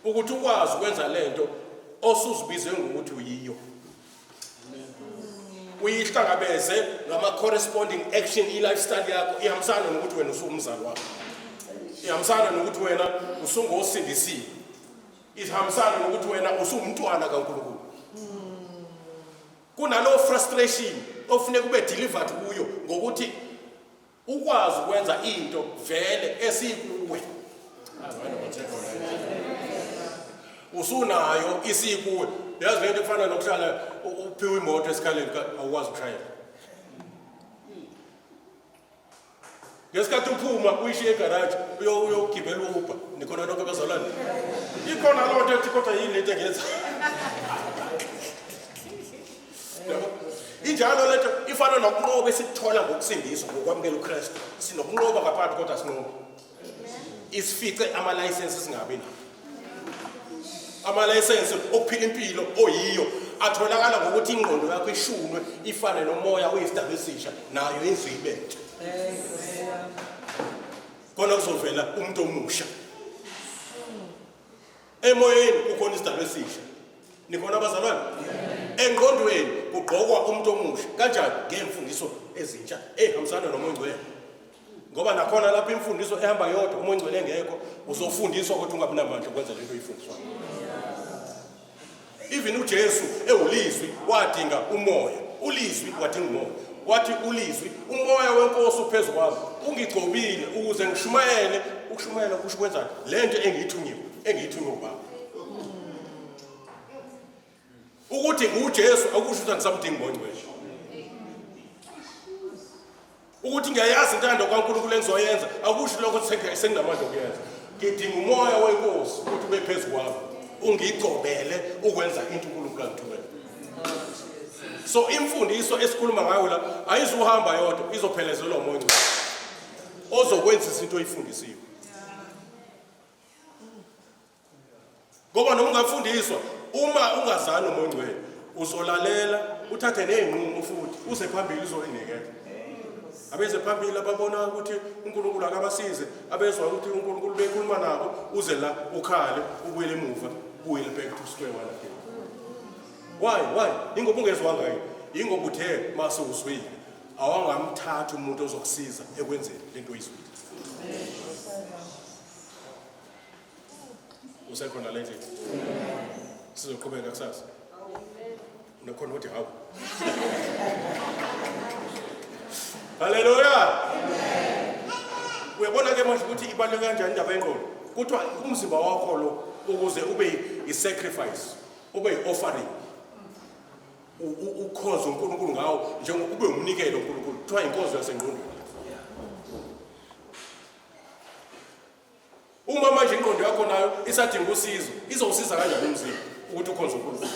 [SPEAKER 1] Ukuthi ukwazi ukwenza lento osuzibize ngokuthi uyiyo. Uyihlangabeze ngama corresponding action, i-lifestyle yakho ihambisana nokuthi wena usuwumzali wakho. Ihambisana nokuthi wena usungosindisiwe. Ihambisana nokuthi wena usuwumntwana kaNkulunkulu. Kunalo frustration ofuneka ube delivered kuyo ngokuthi ukwazi ukwenza into vele esikuwe. Usunayo isikuwe. Yazi lento efana nokuhlala uphiwe imoto esikhaleni awukwazi ukushayela. Ngesikhathi uphuma uyishiye egaraji uyogibela u-Uber, nikhona nonke abazalwane. Ikhona loo nto ethi kodwa yini lento engenza? Yabo? Injalo lento ifana nokunqoba esikuthola ngokusindiswa ngokwamukela uKristu. Sinokunqoba ngaphakathi kodwa sinqoba. Isifice ama-license singabi nawo. Ama-license okuphila impilo oyiyo atholakala ngokuthi ingqondo yakho ishunwe ifane nomoya oyisidalwa esisha nayo yenziwe ibe ntsha. Khona kuzovela umuntu omusha. Emoyeni kukhona isidalwa esisha. Nikhona abazalwane? Engqondweni kugqokwa umuntu omusha. Kanjani? Ngemfundiso ezintsha ehambisana nomoya ongcwele. Ngoba nakhona lapho imfundiso ehamba yodwa umoya ongcwele engekho, uzofundiswa ukuthi ungabi namandla okwenza lento oyifundiswayo. Even uJesu ewulizwi wadinga umoya. Ulizwi wadinga umoya. Wathi ulizwi, umoya wenkosi uphezu kwami, ungigcobile ukuze ngishumayele. Ukushumayela kusho kwenzani? Lento engiyithunyiwe, engiyithunywe ubaba. Ukuthi nguJesu akusho ukuthi angisamdingi umoya ongcwele. Ukuthi ngiyayazi intando kaNkulunkulu engizoyenza akusho lokho senginamandla okuyenza. Ngidinga umoya wenkosi ukuthi ube phezu kwami, ungigcobele ukwenza into uNkulunkulu angithumele. So imfundiso esikhuluma ngayo la ayizuhamba yodwa, izophelezelwa umoya ongcwele ozokwenzisa into oyifundisiwe. Ngoba noma ungafundiswa, uma ungazani umoya ongcwele uzolalela uthathe nezinqumo futhi uze phambili uzoyinikela. Abeze phambili ababona ukuthi uNkulunkulu akabasize, abezwa ukuthi uNkulunkulu bekhuluma nabo, uze la ukhale ubuyele emuva, ubuyele back to square one again. Why? Why? Ingoba ungezwanga yini? Ingoba uthe mase uzwile awangamthatha umuntu ozokusiza ekwenzeni lento oyizwile. Usekhona le ndlela. Sizoqhubeka kusasa. Unekhona uthi hawu. Haleluya. Uyabona ke manje ukuthi ibaluleke kanjani indaba yengqondo. Kuthiwa umzimba wakho lo ukuze ube i-sacrifice, ube i-offering. Ukhonze uNkulunkulu ngawo njengoba ube umnikelo uNkulunkulu. Kuthiwa inkonzo yasengqondweni. Uma manje ingqondo yakho nayo isadinga usizo, izowusiza kanjani umzimba ukuthi ukhonze uNkulunkulu?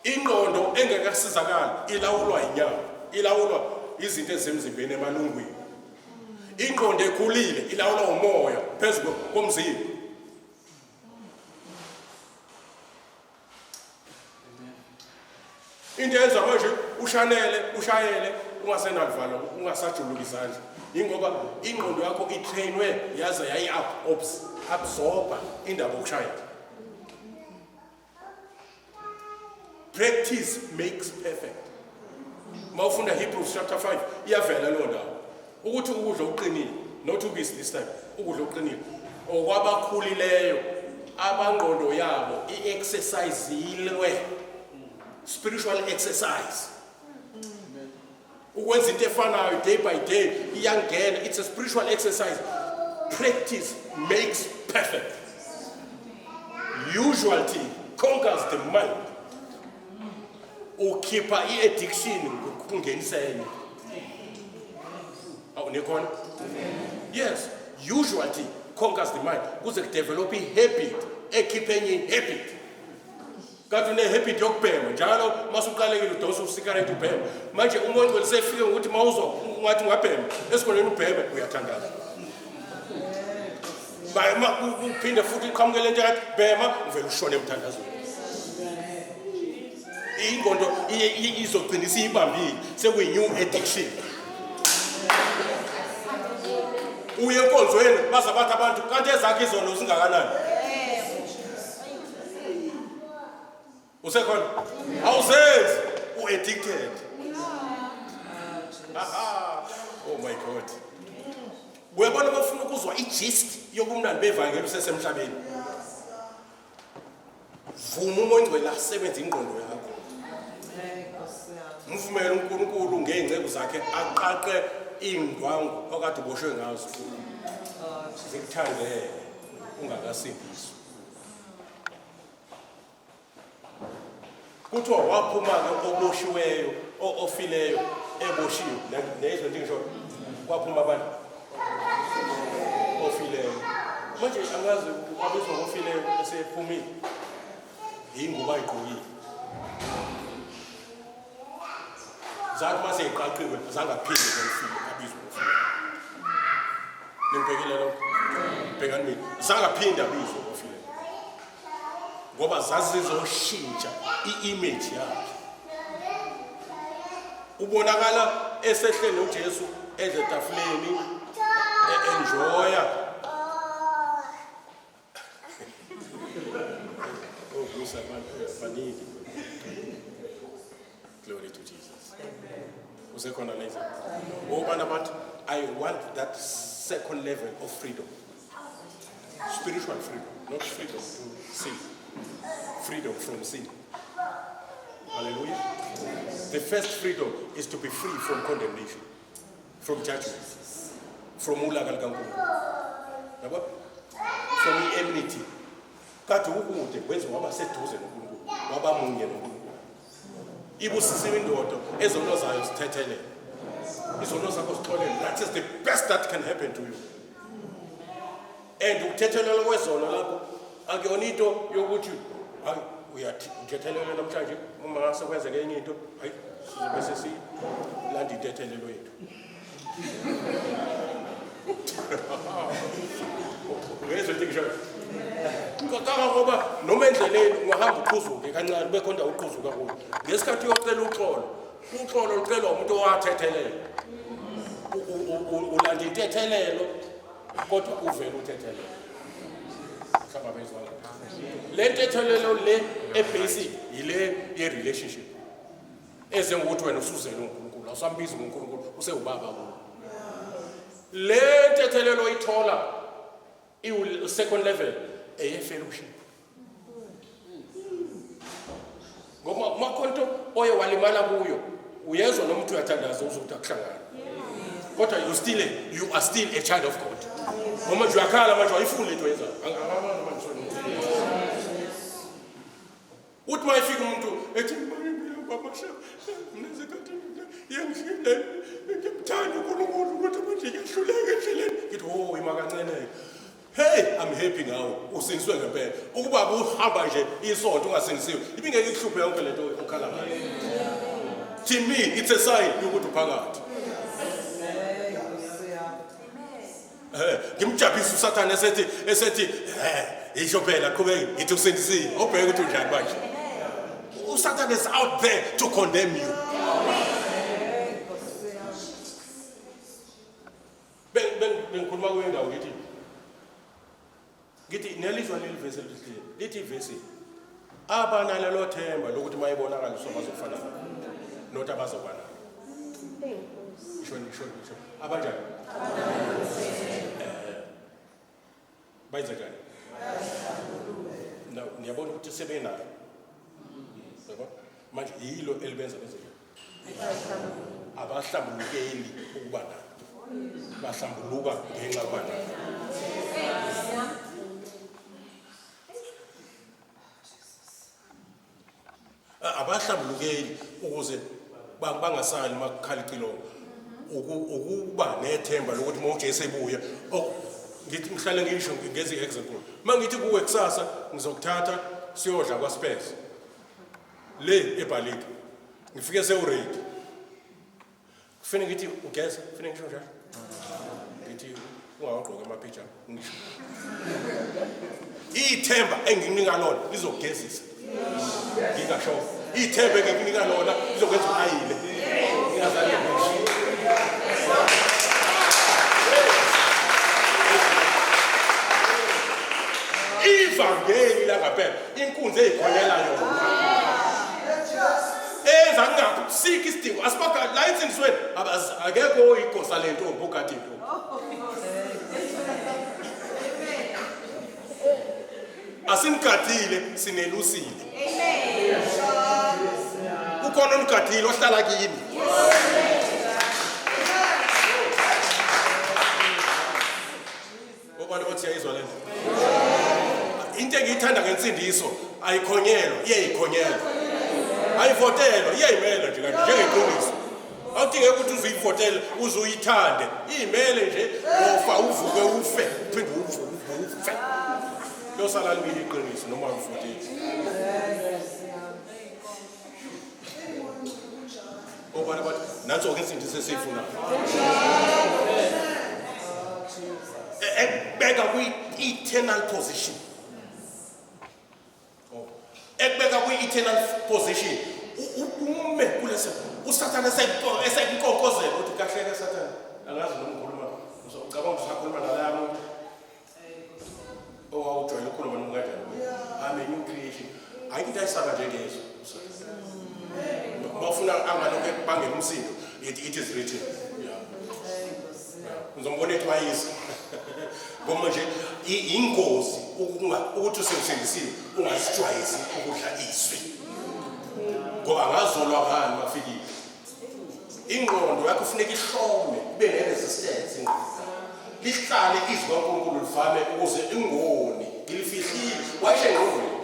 [SPEAKER 1] Ingqondo engekasizakali ilawulwa inyama, ilawulwa izinto ezisemzimbeni emalungwini. Ingqondo ekhulile ilawulwa umoya phezu komzimba. Into eyenza manje ushanele, ushayele ungasenaluvalo, ungasajuluki izandla, ingoba ingqondo yakho itrainwe yaze yayi-absorba indaba yokushayela. Practice makes perfect. Uma ufunda Hebrews chapter 5 iyavela leyo ndawo ukuthi ukudla okuqinile, not ubisi this time, ukudla okuqinile okwabakhulileyo abangqondo yabo i-exercisile, spiritual exercise, ukwenza into efanayo day by day iyangena. It's a spiritual exercise. Practice makes perfect. Usualty conquers the mind. Ukhipha i-addiction ngokungenisa enye. Awu nikhona? Yes, usualty conquers the mind. Kuze kudevelop i-habit ekhipha enye i-habit. Kanti une-habit yokubhema njalo masuqalekile udonsa usigarette ubhema. Manje umoya ongcwele sefike ngokuthi mawuzwa ungathi ungabhema, esikhoneni ubheme uyathandaza. Bhema uphinde futhi iqhamuke lento yathi bhema uvele ushone emthandazweni. Ingqondo izogcina isiyibambile sekuyi-new addiction. Uye enkonzweni baze bathi abantu kanti ezakhe izono zingakanani? Usekhona? Awuzenzi, u-addicted. Oh my God. Uyabona bafuna ukuzwa i-gist yobumnandi bevangeli usesemhlabeni. Vuma uMoya oNgcwele asebenze ingqondo yakho. Mvumele uNkulunkulu ngey'nceku zakhe aqaqe iy'ndwangu okade uboshwe ngazo. Zikuthandele ungakasindiswa. Kuthiwa waphuma-ke oboshiweyo, ofileyo, eboshiwe. Neyizwe nto ngisho kwaphuma abantu ofileyo. Manje angazi abizwa ngofileyo esephumile. Yingubo ayigqokile. Zathi uma seyiqaqiwe zangaphinde ngofile abizwe ngofile. Ningibhekile lokho? Bhekani mina. Zangaphinde abizwe ngofile. Ngoba zazizoshintsha i-image yakhe. Ubonakala esehleli noJesu edla etafuleni e-enjoya. Oh, Musa, baningi. Glory to Jesus. Usekhona lezi. Obana bathi I want that second level of freedom. Spiritual freedom, not freedom to sin. Freedom from sin. Hallelujah. The first freedom is to be free from condemnation, from judgment, from ulaka lukaNkulunkulu. Yabo? From enmity. Kade ukude wenze waba seduze noNkulunkulu, waba munye noNkulunkulu. Ibusisiwe indoda ezono zayo zithethelele. Izono zakho zixolele. That is the best that can happen to you. And ukuthethelelwa kwezono lapho akuyona into yokuthi hayi uyathethelelwa namhlanje uma ngase kwenzeke enye into hayi sizobe sesilanda intethelelo yethu. Uyezwa into engishoyo? Kangangoba noma endleleni ungahamba uqhuzuke kancane kube khona uqhuzuka kuyo. Ngesikhathi uyocela uxolo, uxolo lucelwa umuntu owathethelela. Ulanda intethelelo kodwa uvele uthethelelo. Mhlawumbe abezwanga. Le ntethelelo le ebasic yile ye-relationship. Eze ngokuthi wena usuzele uNkulunkulu, awusambizi ngoNkulunkulu, usewubaba kuwe. Le ntethelelo oyithola iwu second level eye-fellowship. Ngoba uma khona into oye walimala kuyo, uyezwa noma uthi uyathandaza uzokuthi akuhlangane. Kodwa you are still a child of God. Noma nje uyakhala manje awuyifuni lento oyenzayo. Uthi uma efika umuntu ethi baba mina ngiyamthanda uNkulunkulu kodwa manje ngiyahluleka endleleni. Ngithi oh ima kancane. Hey, I'm happy ngawe. Usindiswe ngempela. Ukuba kuhamba nje isonto ungasindisiwe, ibingeke ikuhluphe yonke lento okhala ngayo. To me, it's a sign yokuthi uphakathi. Ngimjabhisa uSathane esethi isho phela qhubeke ngithi usindisiwe. Obheke ukuthi unjani manje. uSathane is out there to condemn you. Bengikhuluma kuyo indawo ngithi nelizwa leli vesi elihle lithi ivesi abanalelo themba lokuthi mayebonakaliswa bazofana not abazoba nalo. Isho isho isho abanjani? Bayenza njani? Now niyabona ukuthi sebenalo. Yabo? Manje yilo elibenza benze njani? Abahlambulukeli ukuba nalo. Bahlambuluka ngenxa yokuba nalo. Abahlambulukeli ukuze bangasali makukhala icilongo. Ukuba nethemba lokuthi uma uJesu ebuya, ngithi ngihlale ngisho ngezi example. Mangithi kuwe kusasa ngizokuthatha siyodla kwaSpurs. Le eBhalika. Ngifike sewuready. Kufanele ngithi ugeza, kufanele ngisho njalo. Ngithi ungawagqoki amaphijama, ngisho. Ithemba engikunika lona lizokugezisa. Ngingasho. Ithemba engikunika lona lizokwenza uayile. Ngingazange ngisho. Ivangeli langempela, inkunzi eyikhonyela yona. Enza kungaphi sikho isidingo asibaka la insindisweni akekho oyigosa lentombi ogada intombi. Asimgadile sinelusile. Ukhona onigadile ohlala kini. Obani othi yayizwa lento? Into engiyithanda ngensindiso ayikhonyelwa, iyayikhonyelwa. Ayivotelwa, iyayimela nje kanti njengeqiniso. Awudingeki ukuthi uzuyivotele, uzuyithande. Iyimele nje, wofa uvuke ufe, uphinde uvuke ufe. Liyosala limile iqiniso noma awuvoteli. Obani bathi nanso-ke insindiso esiyifunayo. Ekubeka kwi-eternal position. Oh. Ekubeka kwi-eternal position. Ume kuleso uSathane esekunkonkozela uthi kahleke Sathane. Angazi noma ukhuluma ucabanga ukuthi usakhuluma nalaya muntu. Owawujwayele ukukhuluma noma kanjani. I'm a new creation. Ayikho into ayisaba njengezwe. Uma ufuna angalokhu ekubangela umsindo, it is written. Yeah. Ngizombona ethi wayisa. Ngoba nje ingozi ukuthi usewusindisiwe ungazijwayezi ukudla izwi. Ngoba ngazolwa ngani mafikile. Ingqondo yakho kufuneka ihlome ibe ne-resistance ingqondo. Lihlale izwi kaNkulunkulu livame ukuze ingoni ngilifihlile wayisho engqondweni.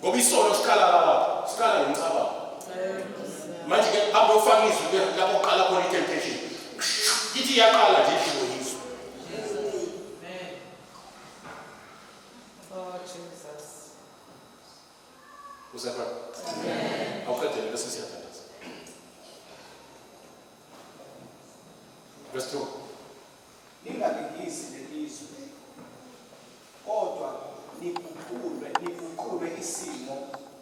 [SPEAKER 1] Ngoba isono siqala lapha, siqala ngomcabango. Manje ke hamba uyofaka izwi ke lapho kuqala khona i-temptation. Ithi iyaqala nje idliwe izwi.
[SPEAKER 3] Oh Jesus.
[SPEAKER 1] Usekhona? Amen. Awuqedele bese siyathandaza. Verse 2.
[SPEAKER 2] Ningalingisi lelizwe, kodwa niguqulwe, niguqulwe isimo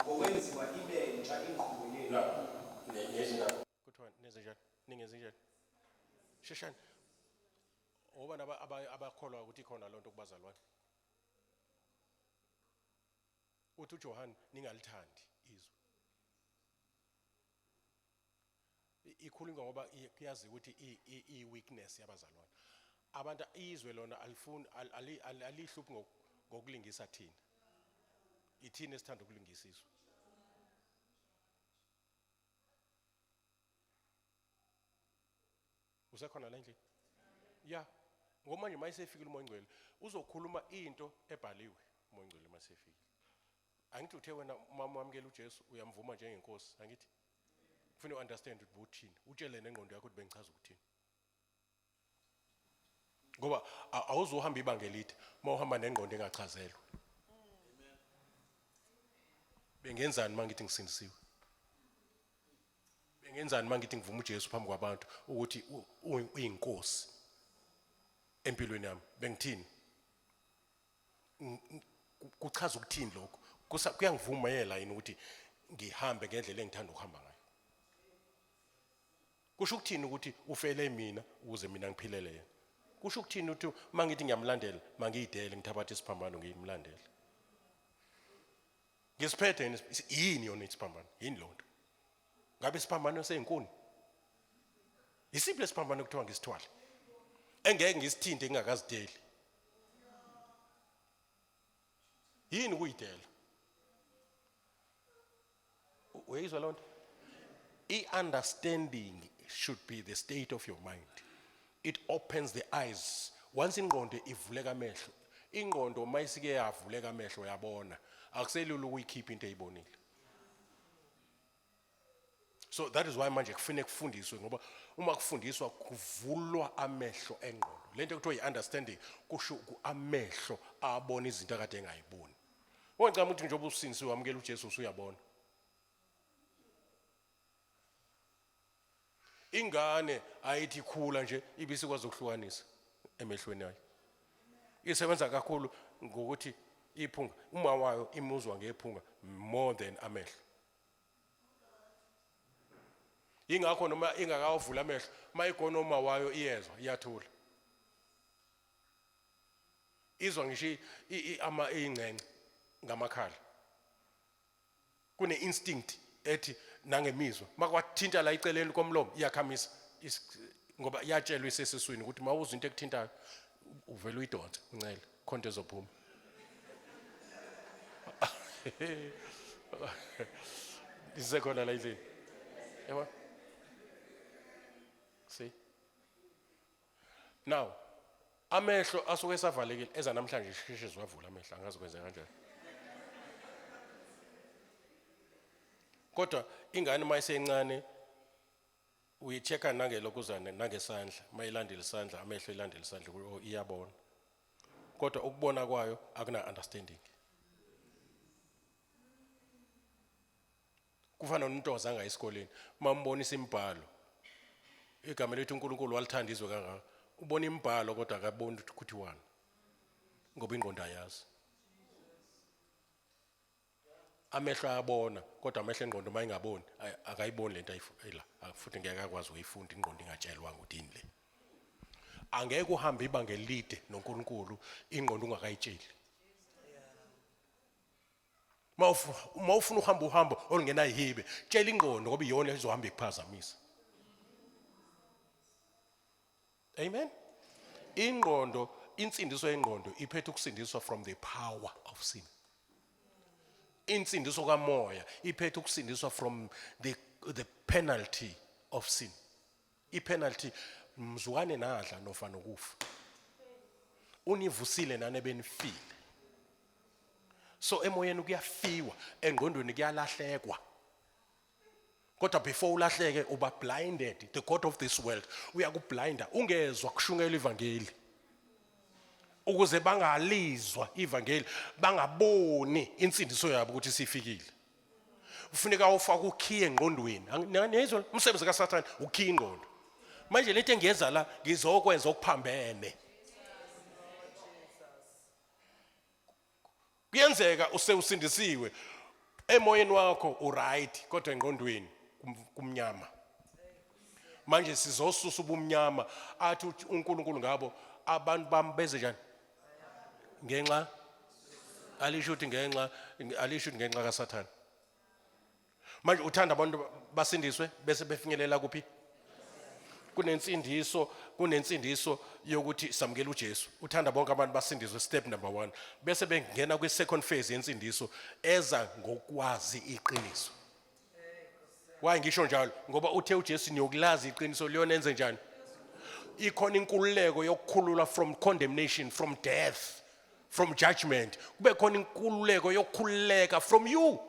[SPEAKER 2] ngokwenziwa ibe ntsha ingqondo yenu.
[SPEAKER 1] La, ne- Kuthiwa nenze njani? Ningenze njani? Sheshani. Obani abakholwa ukuthi ikhona lonto kubazalwane? Uthi uJohane ningalithandi izwe. Ikhulunywa ngoba kuyaziwa ukuthi i-weakness yabazalwane. Abantu izwe lona alifuni alihluphi ngokulingisa thina. Ithina esithanda ukulingisa izwe. Usekhona la endlini? Ya. Ngoba manje mayisefikile uMoya oNgcwele uzokhuluma into ebhaliwe uMoya oNgcwele masefikile. Angithi uthe wena uma wamukela uJesu uyamvuma njengenkosi, angithi? Ufuna u-understand ukuthi buthini, utshele nengqondo yakho ukuthi bengichaza ukuthini. Ngoba awuzuhamba ibanga elide uma uhamba nengqondo engachazelwe. Bengenzani uma ngithi ngisindisiwe? Bengenzani uma ngithi ngivuma uJesu phambi kwabantu ukuthi uyinkosi empilweni yami? Bengithini? Kuchaza ukuthini lokho? Kuyangivumela yini ukuthi ngihambe ngendlela engithanda ukuhamba ngayo? Kusho ukuthini ukuthi ufele mina ukuze mina ngiphilele yena? Kusho ukuthini ukuthi uma ngithi ngiyamlandela mangiyidele ngithabathe isiphambano ngimlandele? Ngisiphethe yini yini yona isiphambano? Yini lonto? Ngabe isiphambano seyinkuni? Isiphi lesiphambano kuthiwa ngisithwale? Engeke ngisithinte ngingakazideli. Yini ukuyidela? Uyayizwa lonto? I-understanding should be the state of your mind. It opens the eyes. Once ingqondo ivuleka amehlo, ingqondo mayisike yavuleka amehlo yabona, akuselula ukuyikhipha into eyibonile. So that is why manje kufanele kufundiswe, ngoba uma kufundiswa kuvulwa amehlo engqondo. Lento ekuthiwa i-understanding kusho amehlo abona izinto akade engayiboni. Wongicabanga ukuthi njengoba usindisiwe wamukela uJesu usuyabona. Ingane ayithi khula nje ibisikwazi ukuhlukanisa emehlweni ayo. Isebenza kakhulu ngokuthi iphunga, uma wayo imuzwa ngephunga more than amehlo. Ingakho noma ingakawavula amehlo, mayigona uma wayo iyezwa, iyathula. Izwa ngisho ama ingcence ngamakhala. Kune instinct ethi nangemizwa makwathinta la iceleni komlomo iyakhamisa ngoba iyatshelwa isesiswini ukuthi mawuzwa into ekuthintayo uvele uyidonse uncele khonto ezophuma. Isekhona la endlini. Yabo? See? Now, amehlo asuke esavalekile eza namhlanje sheshe ziwavula amehlo angazi kwenza kanjani. Kodwa ingane uma isencane uyi-check-a nangelokuzane nangesandla mayilandela isandla amehlo ilandela isandla oh, iyabona. Kodwa ukubona kwayo akuna understanding. Kufana nomuntu ozanga esikoleni mambonisa imibhalo. Igama lethu uNkulunkulu walithanda izwe kangaka. Ubona imibhalo kodwa akaboni ukuthi kuthiwani. Ngoba ingqondo ayazi. Amehlo ayabona kodwa amehlo engqondo uma ingaboni akayiboni lento ayila futhi ngeke akwazi ukuyifunda ingqondo ingatshelwanga ukuthi yini le. Angeke uhambe ibanga elide noNkulunkulu ingqondo ungakayitsheli. Uma ufuna uhamba uhambo olungenayihibe tshela ingqondo ngoba iyona ezohamba ikuphazamisa. Amen. Ingqondo, insindiso yengqondo iphethe ukusindiswa from the power of sin. Insindiso kamoya iphethe ukusindiswa from the penalty of sin. I-penalty mzukane nadla nofa nokufa. Univusile nane benifile. So emoyeni kuyafiwa, engqondweni kuyalahlekwa. Kodwa before ulahleke uba blinded, the god of this world uyakublinda ungezwa kushungela ivangeli. Ukuze bangalizwa ivangeli, bangaboni insindiso yabo ukuthi sifikile. Kufuneka ufake ukhiye engqondweni. Niyayizwa umsebenzi kaSathane ukhiye ingqondo. Manje lento engiyenza la ngizokwenza okuphambene. Kuyenzeka usewusindisiwe emoyeni wakho uright kodwa engqondweni kumnyama. Manje sizosusa ubumnyama athi uNkulunkulu ngabo abantu bami beze njani? Ngenxa alisho ukuthi ngenxa alisho ukuthi ngenxa kaSathane. Manje uthanda abantu basindiswe bese befinyelela kuphi? Kunensindiso, kunensindiso yokuthi samukela uJesu. Uthanda bonke abantu basindiswe, step number 1. Bese bengena kwi second phase yensindiso eza ngokwazi iqiniso. Why ngisho njalo? Ngoba uthe uJesu niyokulazi iqiniso liyonenze njani? Ikhona inkululeko yokukhulula from condemnation, from death, from judgment. Kube khona inkululeko yokukhululeka from you.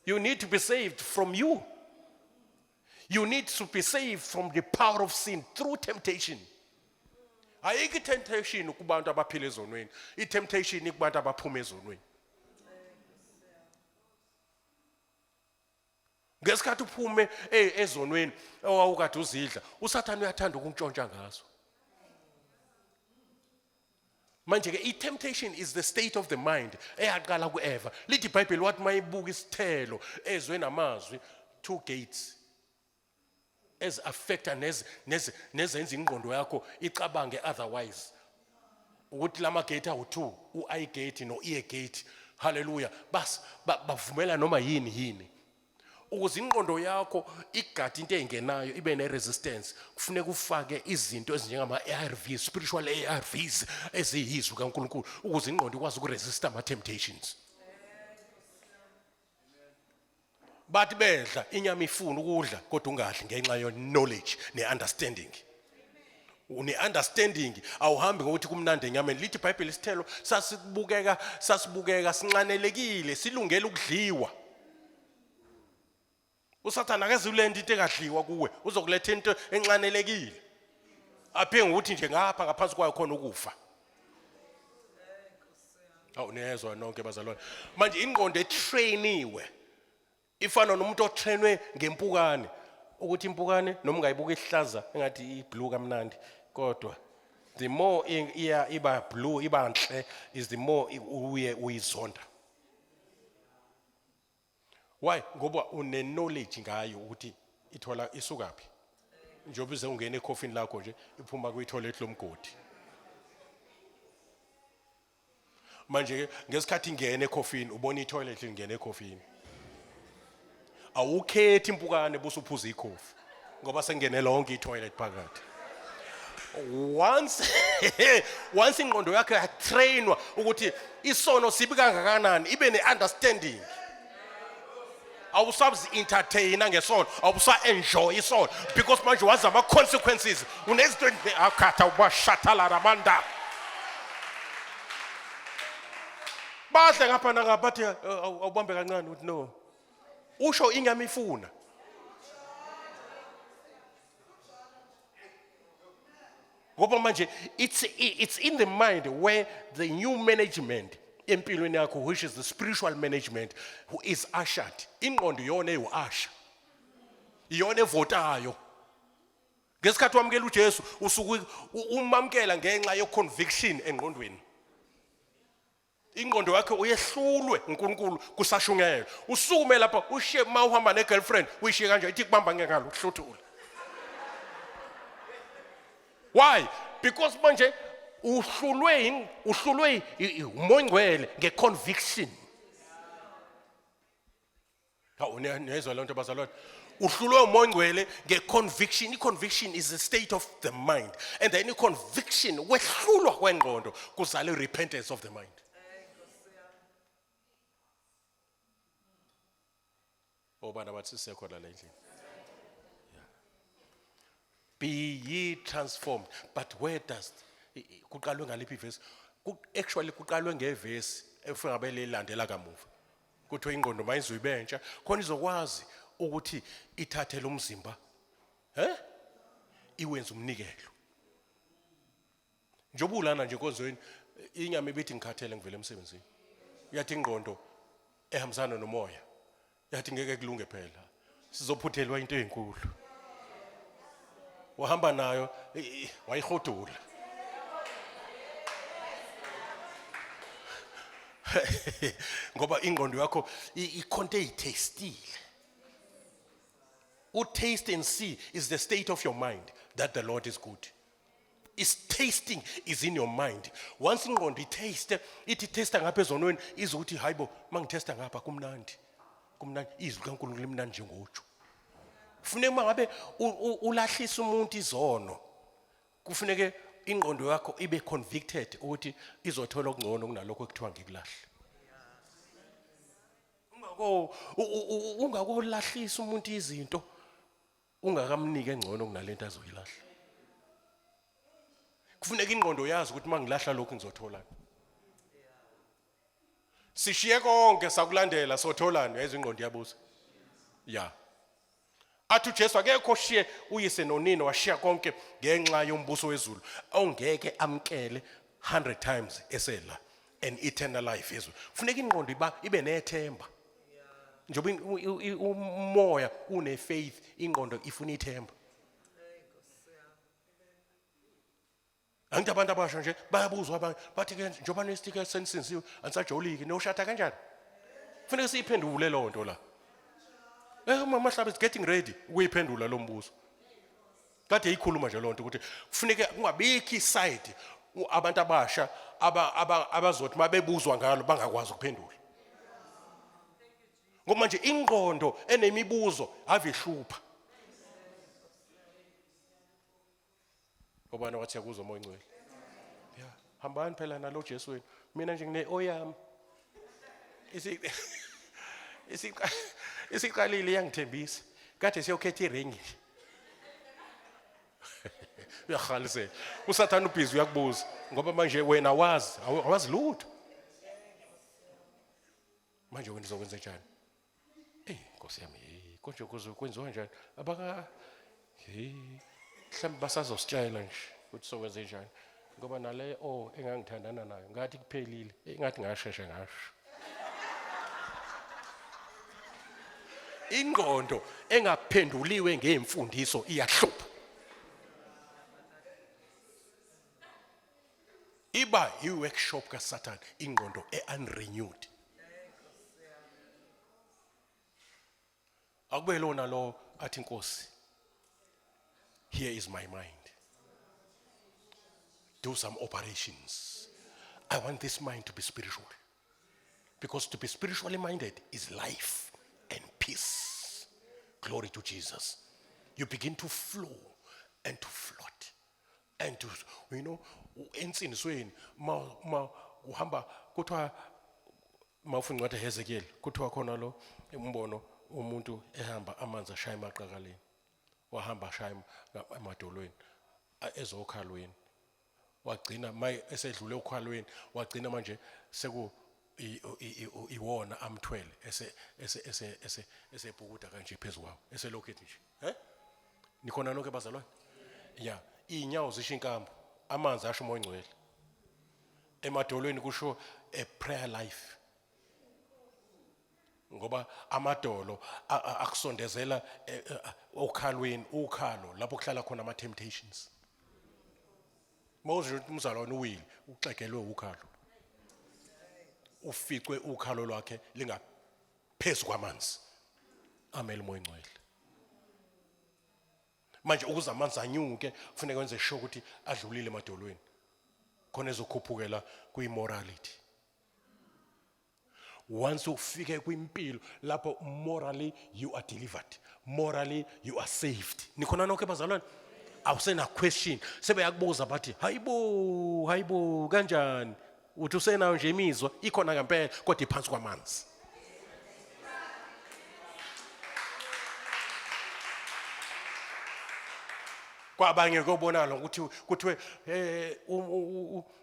[SPEAKER 1] You need to be saved from you. You need to be saved from the power of sin through temptation. Ayikho i-temptation kubantu abaphila ezonweni. I-temptation ikubantu abaphuma ezonweni. Ngesikhathi uphume ezonweni owawukade uzidla, uSathane uyathanda ukuntshontsha ngazo. Manje ke i-temptation is the state of the mind eyaqala ku-Eva. Lithi iBhayibheli wathi mayibuka isithelo ezwe namazwi two gates ezi affecta nez nez nezenza ingqondo yakho icabange otherwise. Ukuthi lama gate awu2, u-eye gate no-ear gate. Hallelujah. Bas bavumela noma yini yini. Ukuze ingqondo yakho igade into engenayo ibe ne-resistance, kufuneka ufake izinto ezinjengama-ARVs, spiritual ARVs eziyizwi kaNkulunkulu ukuze ingqondo ikwazi ukuresista ama-temptations. Bathi bedla inyama ifuna ukudla kodwa ungadli ngenxa yo-knowledge ne-understanding. Une-understanding awuhambi ngokuthi kumnandi enyameni. Lithi iBhayibheli isithelo sasibukeka sasibukeka sinxanelekile silungele ukudliwa. Usathane akezulenda into engadliwa kuwe, uzokuletha into enxanelekile. Aphe ngokuthi nje ngapha ngaphansi kwayo khona ukufa. Awu niyezwa nonke bazalwane. Manje ingqondo etrainiwe ifana nomuntu otrainwe ngempukane ukuthi impukane noma ungayibuka ihlaza engathi iblue kamnandi kodwa the more iya iba blue iba nhle is the more uye uyizonda. Why? Ngoba une knowledge ngayo ukuthi ithola isukaphi. Njengoba uze ungena ekhofini lakho nje iphuma kwi-toilet lomgodi. Manje ke ngesikhathi ingena ekhofini ubona i-toilet lingena ekhofini. Awukhethi impukane busuphuza ikhofi ngoba sengene lonke i-toilet phakathi. Once once ingqondo yakho yatrainwa ukuthi isono sibi kangakanani ibe ne-understanding awusazi entertaina ngesono awusa enjoy isono because manje wazi ama consequences unezinto akhatha ubashathalarabanda badle ngapha nangapha bathi eh, awubambe kancane uthi no usho inyama ifuna ngoba manje it's, it's in the mind where the new management empilweni yakho which is the spiritual management who is ushered ingqondo iyona ewu-usher iyona evotayo ngesikhathi wamukela uJesu usuke umamukela ngenxa ye-conviction engqondweni ingqondo yakhe uyehlulwe uNkulunkulu kusashungela usukume lapha ushiye uma uhamba ne-girlfriend uyishiye kanje ithi kubamba ngengalo uhluthule why because manje uhlulwe uhlulwe umongcwele nge-conviction Hawu niyayizwa lento bazalwane. Uhlulwe umoya ongcwele nge-conviction. I-conviction is a state of the mind. And then i-conviction wehlulwa kwengqondo kuzala i-repentance of the mind. Obana bathi sisekhona la endlini. Be ye transformed. But where does kuqalwe ngaliphi ivesi? Actually kuqalwe ngevesi efika belilandela kamuva. Kuthiwa ingqondo mayizwe ibentsha khona izokwazi ukuthi ithathe lo mzimba he iwenze umnikelo. Njengoba ulana nje enkonzweni inyama ibithi ngikhathele ngivele emsebenzini. Yathi ingqondo ehambisana nomoya yathi ngeke kulunge phela sizophuthelwa into ezinkulu. Wahamba nayo wayihudula. Ngoba ingqondo yakho ikhonto eyithestile. U-taste and see is the state of your mind that the Lord is good. Is tasting is in your mind. Once ingqondo itaste, ithi taste ngapha ezonweni izokuthi hayibo mangithesta ngapha kumnandi. Kumnandi izwi kaNkulunkulu limnandi njengoju. Kufuneka uma ngabe ulahlisa umuntu izono kufuneke ingqondo yakho ibe convicted ukuthi izothola okungcono kunalokho ekuthiwa ngikulahle. Ungako ungakolahlisa umuntu izinto ungakamniki engcono kunalento azoyilahla. Kufuneka ingqondo yazi ukuthi mangilahla lokhu ngizotholani. Sishiye konke sakulandela sotholani uyayizwa ingqondo iyabuza. Ya. Athi uJesu akekho oshiye uyise nonina washiya konke ngenxa yombuso wezulu ongeke amkele 100 times esela an eternal life izwe. Kufuneka ingqondo iba ibe nethemba. Njengoba umoya une faith ingqondo ifuna ithemba. Angithi abantu abasha nje bayabuzwa abanye bathi ke njengoba nestika senisinziwe anisajoliki niyoshada kanjani? Kufanele siyiphendule leyo nto la. Eh umama Hlabe is getting ready ukuyiphendula lo mbuzo. Kade ikhuluma nje lonto ukuthi kufuneke kungabikho iside abantu abasha abazothi mabebuzwa ngalo bangakwazi ukuphendula. Ngoba manje ingqondo enemibuzo ave ihlupha. Obani wathi yakuzwa umoya ongcwele. Yeah, hambani phela nalo Jesu wenu. Mina nje ngine oyami. Isi isi isiqalile iyangithembisa. Kade siyokhetha iringi. Uyahalisela. USathane ubhizi uyakubuza ngoba manje wena wazi, awazi lutho. Manje wena uzokwenza njani? Ey, Nkosi yami, hey, Konje kuze kwenziwa njani? Abaka hey mhlawumbe basazositshela nje ukuthi sokwenze njani. Ngoba nale oh engangithandana nayo ngathi kuphelile, engathi ngasheshe ngasho. Ingqondo engaphenduliwe ngemfundiso iyahlupha. Iba i-workshop kaSathane ingqondo e-unrenewed. Akube lona lo athi Nkosi here is my mind. Do some operations. I want this mind to be spiritual. Because to be spiritually minded is life and peace. Glory to Jesus. You begin to flow and to float and to, you know, ensindisweni ma ma uhamba kuthiwa mawufunda incwadi kaHezekiel kuthiwa khona lo umbono umuntu ehamba amanzi ashaya emaqakaleni wahamba ashaya emadolweni ezokhalweni wagcina may esedlule okhalweni wagcina manje seku iwona amthwele ese ese ese ese esebhukuda kanje phezukwawo eselokhu ethi nje he nikhona nonke bazalwane ya inyawo zisho inkambo amanzi asho umoya ongcwele emadolweni kusho a prayer life ngoba amadolo akusondezela eh, eh, okhalweni ukhalo lapho kuhlala khona ama temptations mawuzwe ukuthi umzalwane uwile uxegelwe ukhalo uficwe ukhalo lwakhe lingaphezu kwamanzi amele umoya ongcwele manje ukuze amanzi anyuke kufuneka wenze sure ukuthi adlulile emadolweni khona ezokhuphukela kwi-morality once ufike kwimpilo lapho morally you are delivered morally you are saved nikhona nonke bazalwane awusena question sebeyakubuza bathi hayibo hayibo kanjani uthi usenayo nje imizwa ikhona ngempela kodwa iphansi kwamanzi kwabanye kuyobonakala ukuthi kuthiwe eh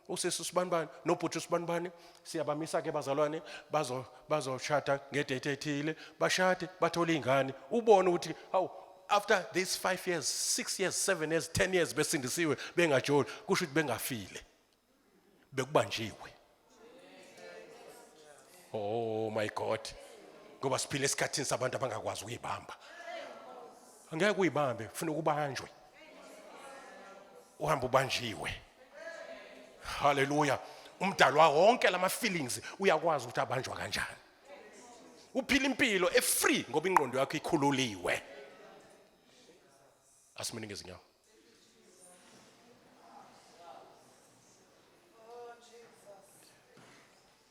[SPEAKER 1] usisi usibanibani nobhuti usibanibani siyabamisa ke bazalwane bazo bazoshada ngedate ethile bashade bathole ingane ubone ukuthi hawu after this 5 years 6 years 7 years 10 years besindisiwe bengajoli kusho ukuthi bengafile bekubanjiwe oh my god ngoba siphila esikhathini sabantu abangakwazi ukuyibamba angeke uyibambe kufuna ukubanjwe uhamba ubanjiwe haleluya umdalwa wonke lama feelings uyakwazi ukuthi abanjwa kanjani uphila impilo efree ngoba ingqondo yakho ikhululiwe asimini ngezinyawo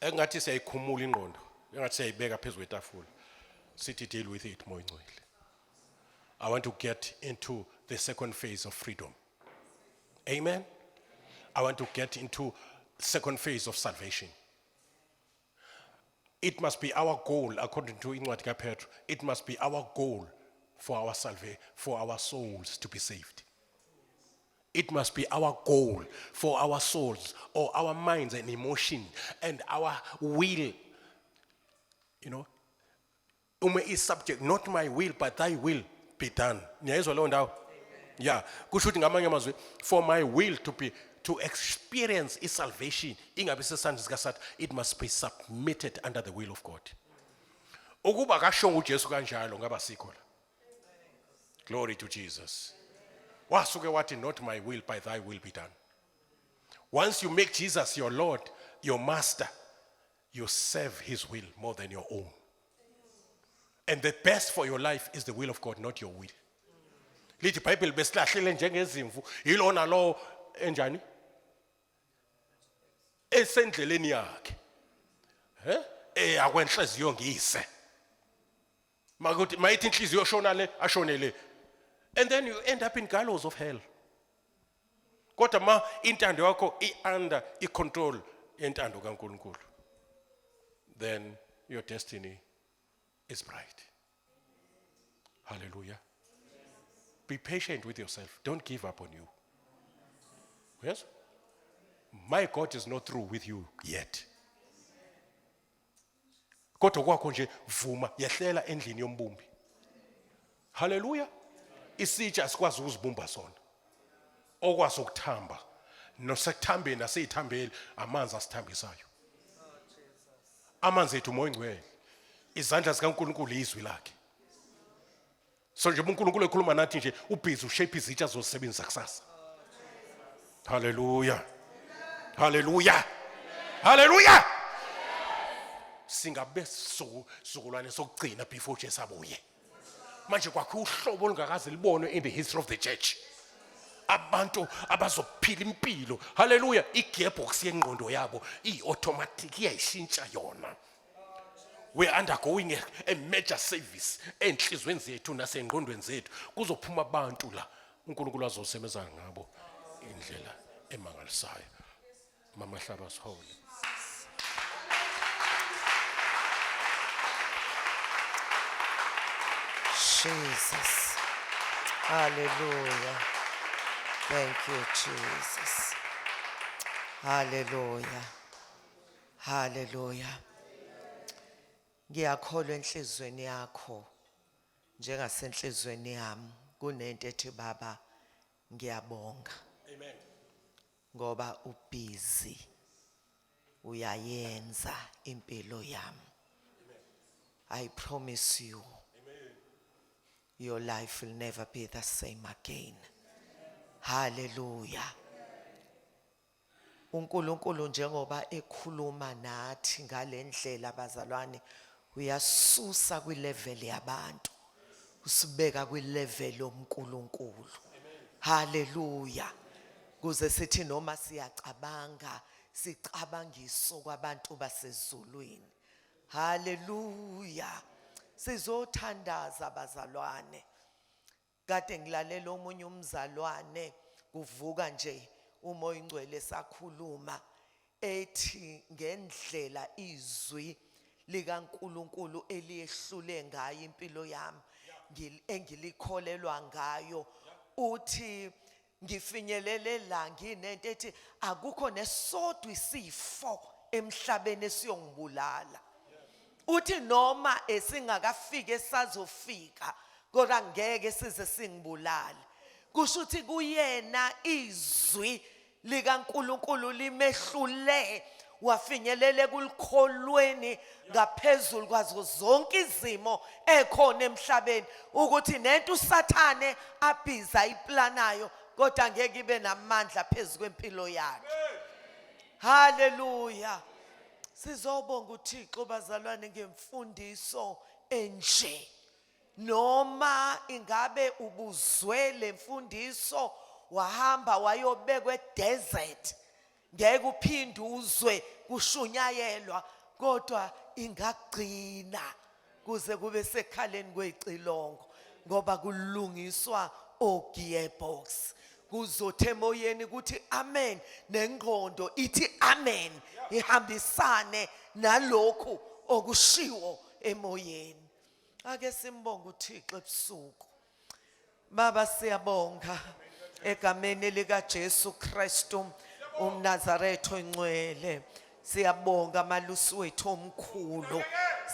[SPEAKER 1] engathi siyayikhumula ingqondo engathi siyayibeka phezu kwetafula sithi deal with it moya ingcwele i want to get into the second phase of freedom amen i want to get into second phase of salvation It must be our goal, according to incwadi kaPetro, it must be our goal for our salva for our souls to be saved. It must be our goal for our souls or our minds and emotion and our will. You know, uma i-subject not my will but thy will be done niyayizwa leyo ndawo ya kusho ukuthi ngamanye amazwi for my will to be to experience i-salvation ingabi sesandla sikasathi it must be submitted under the will of god ukuba kashongo ujesu kanjalo ngaba sikho la glory to jesus wasuke wathi not my will but thy will be done once you make jesus your lord your master you serve his will more than your own and the best for your life is the will of god not your will lithi ibhayibheli besilahlile njengezimvu yilona lowo enjani esendleleni yakhe he eyakwenhliziyo ngiyise makuthi mayithi inhliziyo shona le ashone le and then you end up in gallows of hell kodwa ma intando yakho i-under i-control yentando kaNkulunkulu then your destiny is bright hallelujah be patient with yourself don't give up on you yes my god is not through with you yet kodwa kwakho nje vuma yehlela endlini yombumbi Haleluya. Isitsha asikwazi ukuzibumba sona. Okwazi ukuthamba nosekuthambeni asiyithambeli amanzi asithambisayo. Amanzi ethu umoya ongcwele. Izandla zikaNkulunkulu izwi lakhe. So nje uNkulunkulu ekhuluma nathi nje ubhizi ushape izitsha azosebenzisa kusasa. Haleluya. Haleluya. Haleluya. Singabe sizukulwane sokugcina before Jesu abuye. Manje kwakhe uhlobo olungakaze libonwe in the history of the church. Abantu abazophila impilo. Haleluya, i-gearbox yengqondo yabo i-automatic iyayishintsha yona. We are undergoing a major service enhlizweni zethu nasengqondweni zethu. Kuzophuma abantu la uNkulunkulu azosebenza ngabo indlela emangalisayo. Mama Hlaba sihole.
[SPEAKER 3] Jesus. Hallelujah. Thank you, Jesus. Hallelujah. Hallelujah. Ngiyakholwa enhlizweni yakho njengasenhlizweni yami kunento ethi baba ngiyabonga.
[SPEAKER 1] Amen.
[SPEAKER 3] Ngoba ubhizi uyayenza impilo yami. I promise you.
[SPEAKER 1] Amen.
[SPEAKER 3] Your life will never be the same again. Hallelujah. uNkulunkulu njengoba ekhuluma nathi ngalendlela bazalwane uyasusa kwilevel yabantu usibeka kwilevel yoMkulunkulu. Hallelujah. Kuze sithi noma siyacabanga sicabangiso kwabantu basezulwini. Hallelujah. Sizothandaza bazalwane. Kade ngilalela omunye umzalwane kuvuka nje uMoya oNgcwele sakhuluma ethi ngendlela izwi likaNkuluNkulu eliyehlule ngayo impilo yami engilikholelwa ngayo, uthi ngifinyelele la nginento ethi akukho nesodwa isifo emhlabeni esiyongibulala. Uthi noma esingakafiki esazofika kodwa ngeke size singibulale. Kusho ukuthi kuyena izwi likaNkuluNkulu limehlule wafinyelela kulikholweni ngaphezulu kwazo zonke izimo ekhona emhlabeni, ukuthi nento uSathane abhiza iplanayo kodwa ngeke ibe namandla phezulu kwempilo yakhe. Haleluya. Sizobonga uThixo bazalwane ngemfundiso enje. Noma ingabe ubuzwe lemfundiso wahamba wayobekwa edesert, ngeke uphinde uzwe kushunyayelwa, kodwa ingagcina kuze kube sekhaleni kwecilongo, ngoba kulungiswa ogearbox. Kuzothi emoyeni ukuthi amen, nengqondo ithi amen, ihambisane nalokhu okushiwo emoyeni. Ake simbonge uThixo ebusuku. Baba, siyabonga egameni lika Jesu Kristu umNazaretha ongcwele. Siyabonga malusi wethu omkhulu,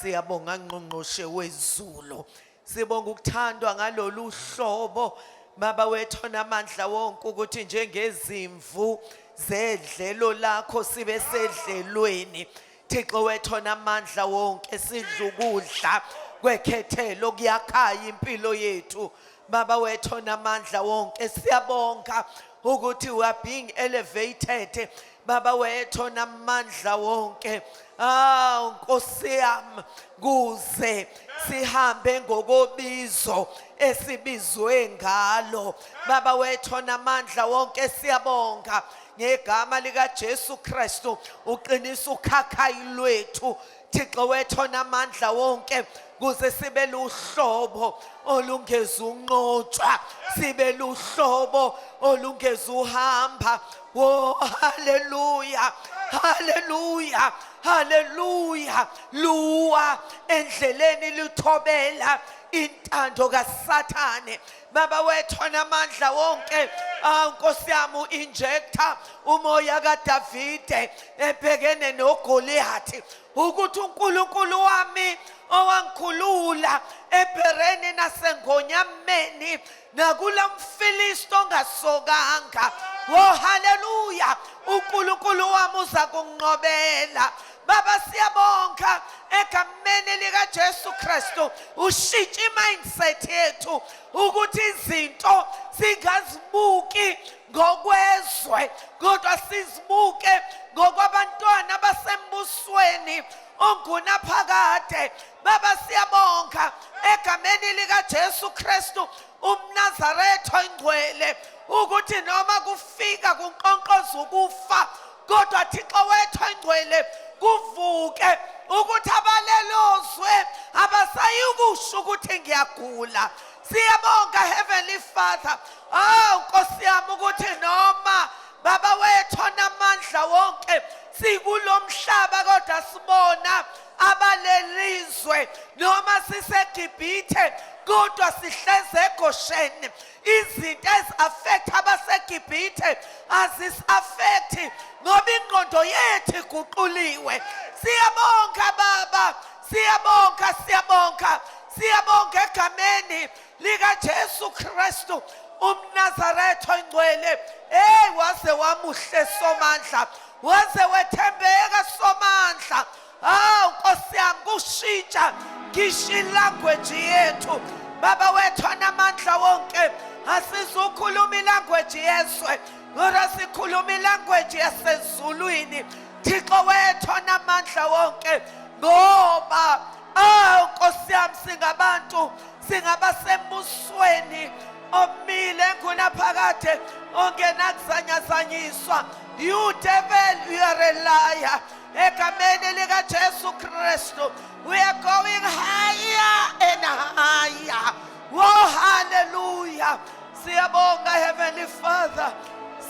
[SPEAKER 3] siyabonga ngqongqoshe wezulu, sibonga ukuthandwa ngalolu hlobo Baba wethu onamandla wonke, ukuthi njengezimvu zedlelo lakho sibe sedlelweni. Thixo wethu onamandla wonke, sidla ukudla kwekhethelo kuyakhaya impilo yethu. Baba wethu onamandla wonke, siyabonga ukuthi we are being elevated. Baba wethu onamandla wonke, Nkosi yami, kuze sihambe ngokobizo esibizwe ngalo. Baba wethu onamandla wonke, siyabonga ngegama lika Jesu Kristu, uqinisa ukhakhayi lwethu Thixo wethu onamandla wonke, kuze sibe luhlobo olungezunqotshwa, sibe luhlobo olungezuhamba. Oh, haleluya. Haleluya, haleluya. Luwa endleleni lithobela intando kaSathane. Baba wethu onamandla wonke, ah Nkosi yami, u-injector umoya kaDavide ebhekene noGoliath, ukuthi uNkulunkulu wami owangikhulula ebhereni nasengonyameni nakula mFilisti ongasokanga, oh haleluya, uNkulunkulu wami uza kunqobela. Baba, siyabonga egameni likaJesu Kristu, ushintshe mindset yethu ukuthi izinto singazibuki ngokwezwe kodwa sizibuke ngokwabantwana basembusweni ongunaphakade. Baba, siyabonga egameni likaJesu Kristu umNazaretha ingcwele, ukuthi noma kufika kunqonqoza ukufa, kodwa Thixo wethu ingcwele, kuvuke ukuthi abalelozwe abasayikusho ukuthi ngiyagula. Siyabonga, Heavenly Father, ah Nkosi yami, ukuthi noma, Baba wethu onamandla wonke, sikulomhlaba kodwa sibona abalelizwe, noma siseGibhithe kodwa sihleze eGosheni, izinto ezi-affect abaseGibhithe azisi-affect ngoba ingqondo yethu iguquliwe. Siyabonga Baba, siyabonga, siyabonga, siyabonga egameni likaJesu Kristu umNazaretha oyingcwele. Hey, waze wamuhle Somandla, waze wethembeka Somandla. Ah Nkosi yami, kushintsha ngisho ilanguage yethu. Baba wethu anamandla wonke, asizukhuluma ilanguage yezwe kodwa sikhuluma ilanguage yasezulwini, Thixo wethu onamandla wonke, ngoba ah Nkosi yami, singabantu, singabasembusweni omile ngunaphakade ongenakuzanyazanyiswa. You devil, you are a liar. Egameni likaJesu Kristu, we are going higher and higher. Oh hallelujah. Siyabonga, Heavenly Father,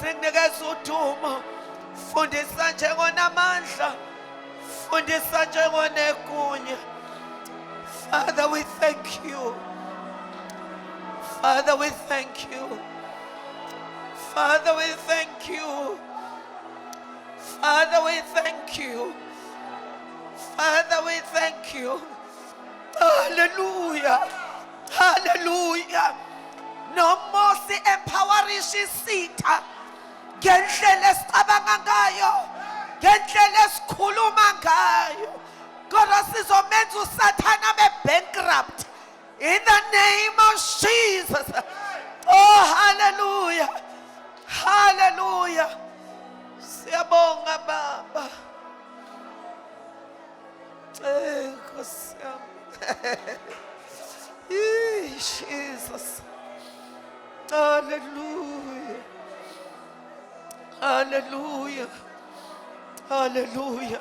[SPEAKER 3] sikunikeza udumo. Fundisa njengonamandla, fundisa njengonegunya. Father, we thank you. Father, we thank you. Father, we thank you. Father, we thank you. Father, we thank you. Hallelujah. Hallelujah. No more si-empowerisha isitha ngendlela esicabanga ngayo, ngendlela esikhuluma ngayo, kodwa sizomenza uSathana abe bankrupt in the name of Jesus. Oh hallelujah. Hallelujah. Siyabonga Baba. Eh Nkosi yami. Jesus. Hallelujah. Hallelujah. Hallelujah.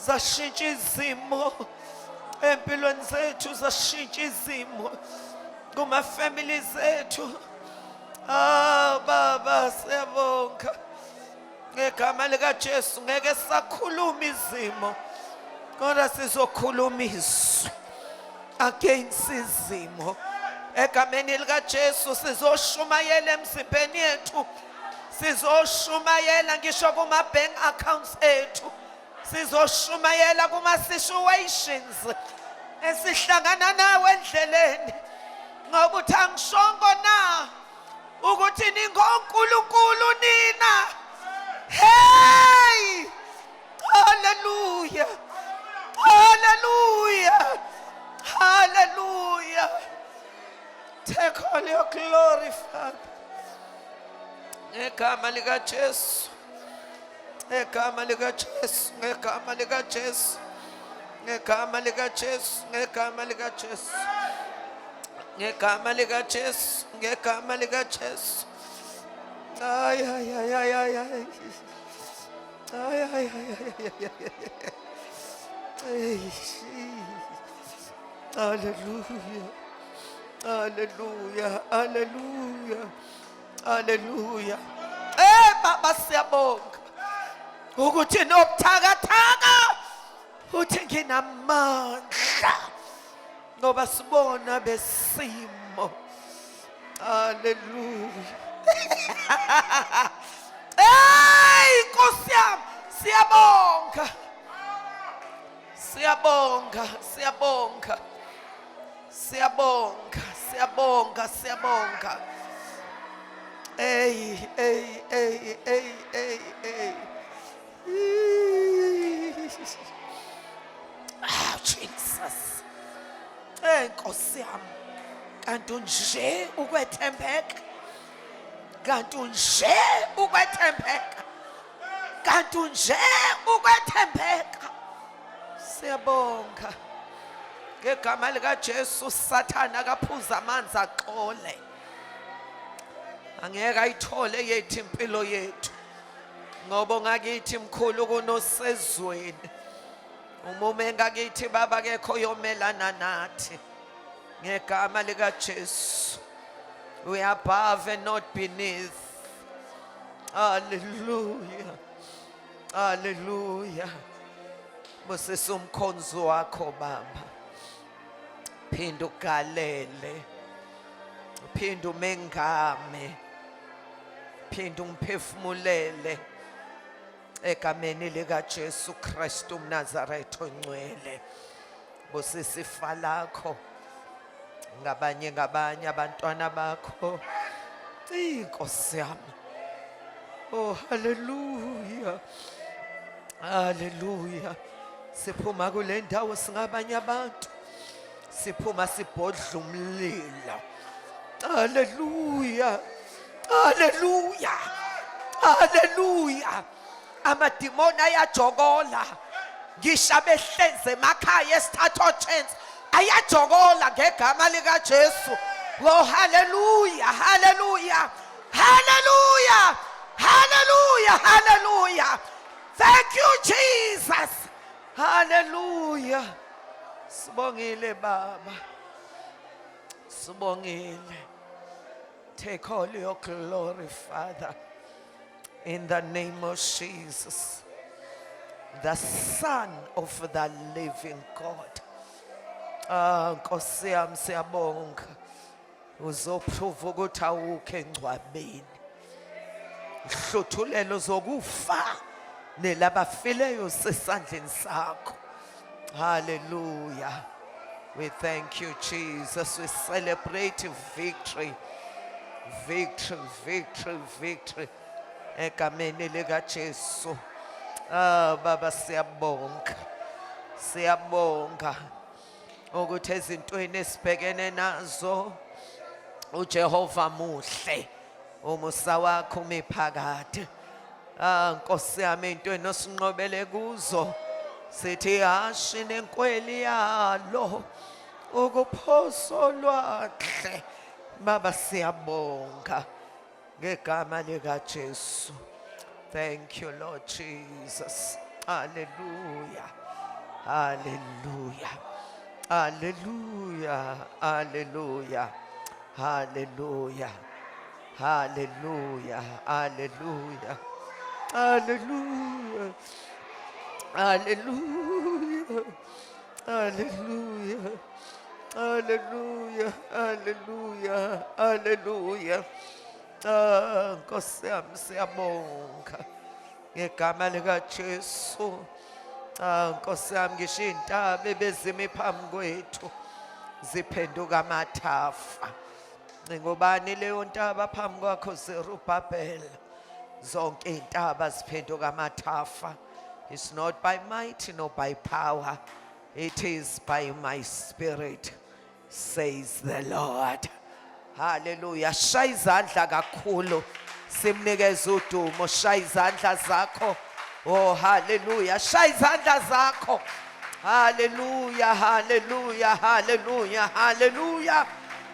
[SPEAKER 3] Zashintsha izimo empilweni zethu, zashintsha izimo kuma families ethu. Ah Baba, siyabonga. Ngegama lika Jesu, ngeke sakhuluma izimo kodwa sizokhuluma izwi against izimo. Egameni lika Jesu, sizoshumayela emzimbeni yethu, sizoshumayela ngisho kuma bank accounts ethu, sizoshumayela kuma situations esihlangana nawe endleleni, ngoba uthi angishongo na ukuthi ningonkulunkulu nina? Hey, hallelujah, hallelujah, hallelujah. Take all your glory, Father. Ngegama likaJesu, ngegama likaJesu, ngegama likaJesu, ngegama likaJesu, ngegama likaJesu, ngegama likaJesu, ngegama likaJesu. Ay ay ay ay ay ay ay ay ay ay ay ay. Hallelujah, hallelujah, hallelujah, hallelujah. Eh Baba, siyabonga. Ukuthi nobuthakathaka, uthi nginamandla ngoba sibona besimo. Haleluya. Hey Nkosi yami, siyabonga. Siyabonga, siyabonga. Siyabonga, siyabonga, siyabonga. Hey, hey, hey, hey, hey, hey. Ah, Jesus. Eh Nkosi yami. Kanti nje ukwethembeka. Kanti nje ukwethembeka. Kanti nje ukwethembeka. Siyabonga. Ngegama likaJesu Sathana akaphuza amanzi axole. Angeke ayithole yethu impilo yethu. Ngoba ngakithi mkhulu kunosezweni. Uma ume ngakithi baba kekho yomelana nathi. Ngegama likaJesu. We are above and not beneath. Hallelujah. Hallelujah. Busisa umkhonzi wakho baba. Phinda ugalele. Phinda umengame. Phinda umphefumulele. Egameni lika Jesu Kristu umNazaretha ongcwele. Busisa ifa lakho. Ngabanye ngabanye abantwana bakho. Inkosi yami. Oh hallelujah. Hallelujah. Siphuma kule ndawo singabanye abantu. Siphuma sibhodla umlilo. Hallelujah. Hallelujah. Hallelujah. Amadimoni ayajokola. Ngisho abehlezi emakhaya esithatha chance ayajokola ngegama lika Jesu. Oh hallelujah, hallelujah. Hallelujah. Hallelujah, hallelujah. Thank you Jesus. Hallelujah. Sibongile baba. Sibongile. Take all your glory, Father. In the name of Jesus, the Son of the living God. Ah, Nkosi yami siyabonga. Uzoprove ukuthi awukho engcwabeni. Hluthulelo zokufa nelabafileyo sesandleni sakho. Hallelujah. We thank you, Jesus. We celebrate victory. Victory, victory, victory. Egameni lika Jesu. Ah, Baba siyabonga. Siyabonga ukuthi ezintweni esibhekene nazo uJehova muhle. Umusa wakho umi phakade. Ah Nkosi yami intweni osinqobele kuzo sithi hashi nenkweli yalo ukuphoso lwakhe. Baba siyabonga ngegama lika Jesu. Thank you Lord Jesus. Hallelujah. Hallelujah. Hallelujah. Hallelujah. Hallelujah. Hallelujah. Hallelujah. Hallelujah. Hallelujah. Hallelujah. Hallelujah. Hallelujah. Hallelujah. Ah, Nkosi yami siyabonga ngegama lika Jesu. Ah, Nkosi yami ngisho intaba ebezimi phambi kwethu ziphenduka amathafa. Ngobani leyo ntaba phambi kwakho Zerubbabel? Zonke intaba ziphenduka amathafa. It's not by might nor by power. It is by my spirit, says the Lord. Hallelujah. Shaya izandla kakhulu. Simnikeze udumo. Shaya izandla zakho. Oh hallelujah. Shaya izandla zakho. Hallelujah, hallelujah, hallelujah, hallelujah.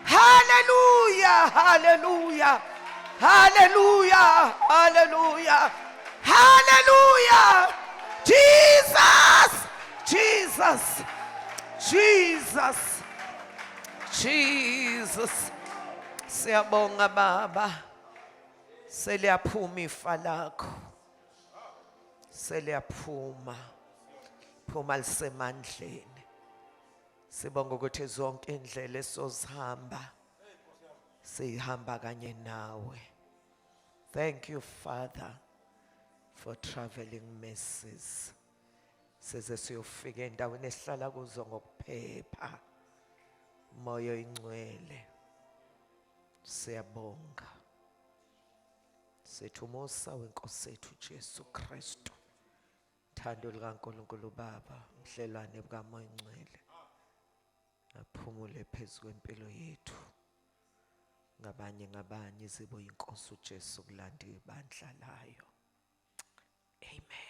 [SPEAKER 3] Hallelujah, hallelujah. Hallelujah, hallelujah. Hallelujah. Jesus, Jesus, Jesus, Jesus. Siyabonga baba. Seliyaphuma ifa lakho. Seliyaphuma, phuma lisemandleni. Sibonga ukuthi zonke indlela esozihamba sihamba kanye nawe. Thank you, Father, for traveling mercies. Size siyofika endaweni esihlala kuzo ngokuphepha. Moya oyingcwele, siyabonga. Sithi umusa wenkosi yethu Jesu Kristu, thando likaNkulunkulu Baba, umhlelwane bukaMoya oyingcwele aphumule phezu kwempilo yethu. Ngabanye ngabanye zibo inkosi uJesu kulanda ibandla layo. Amen.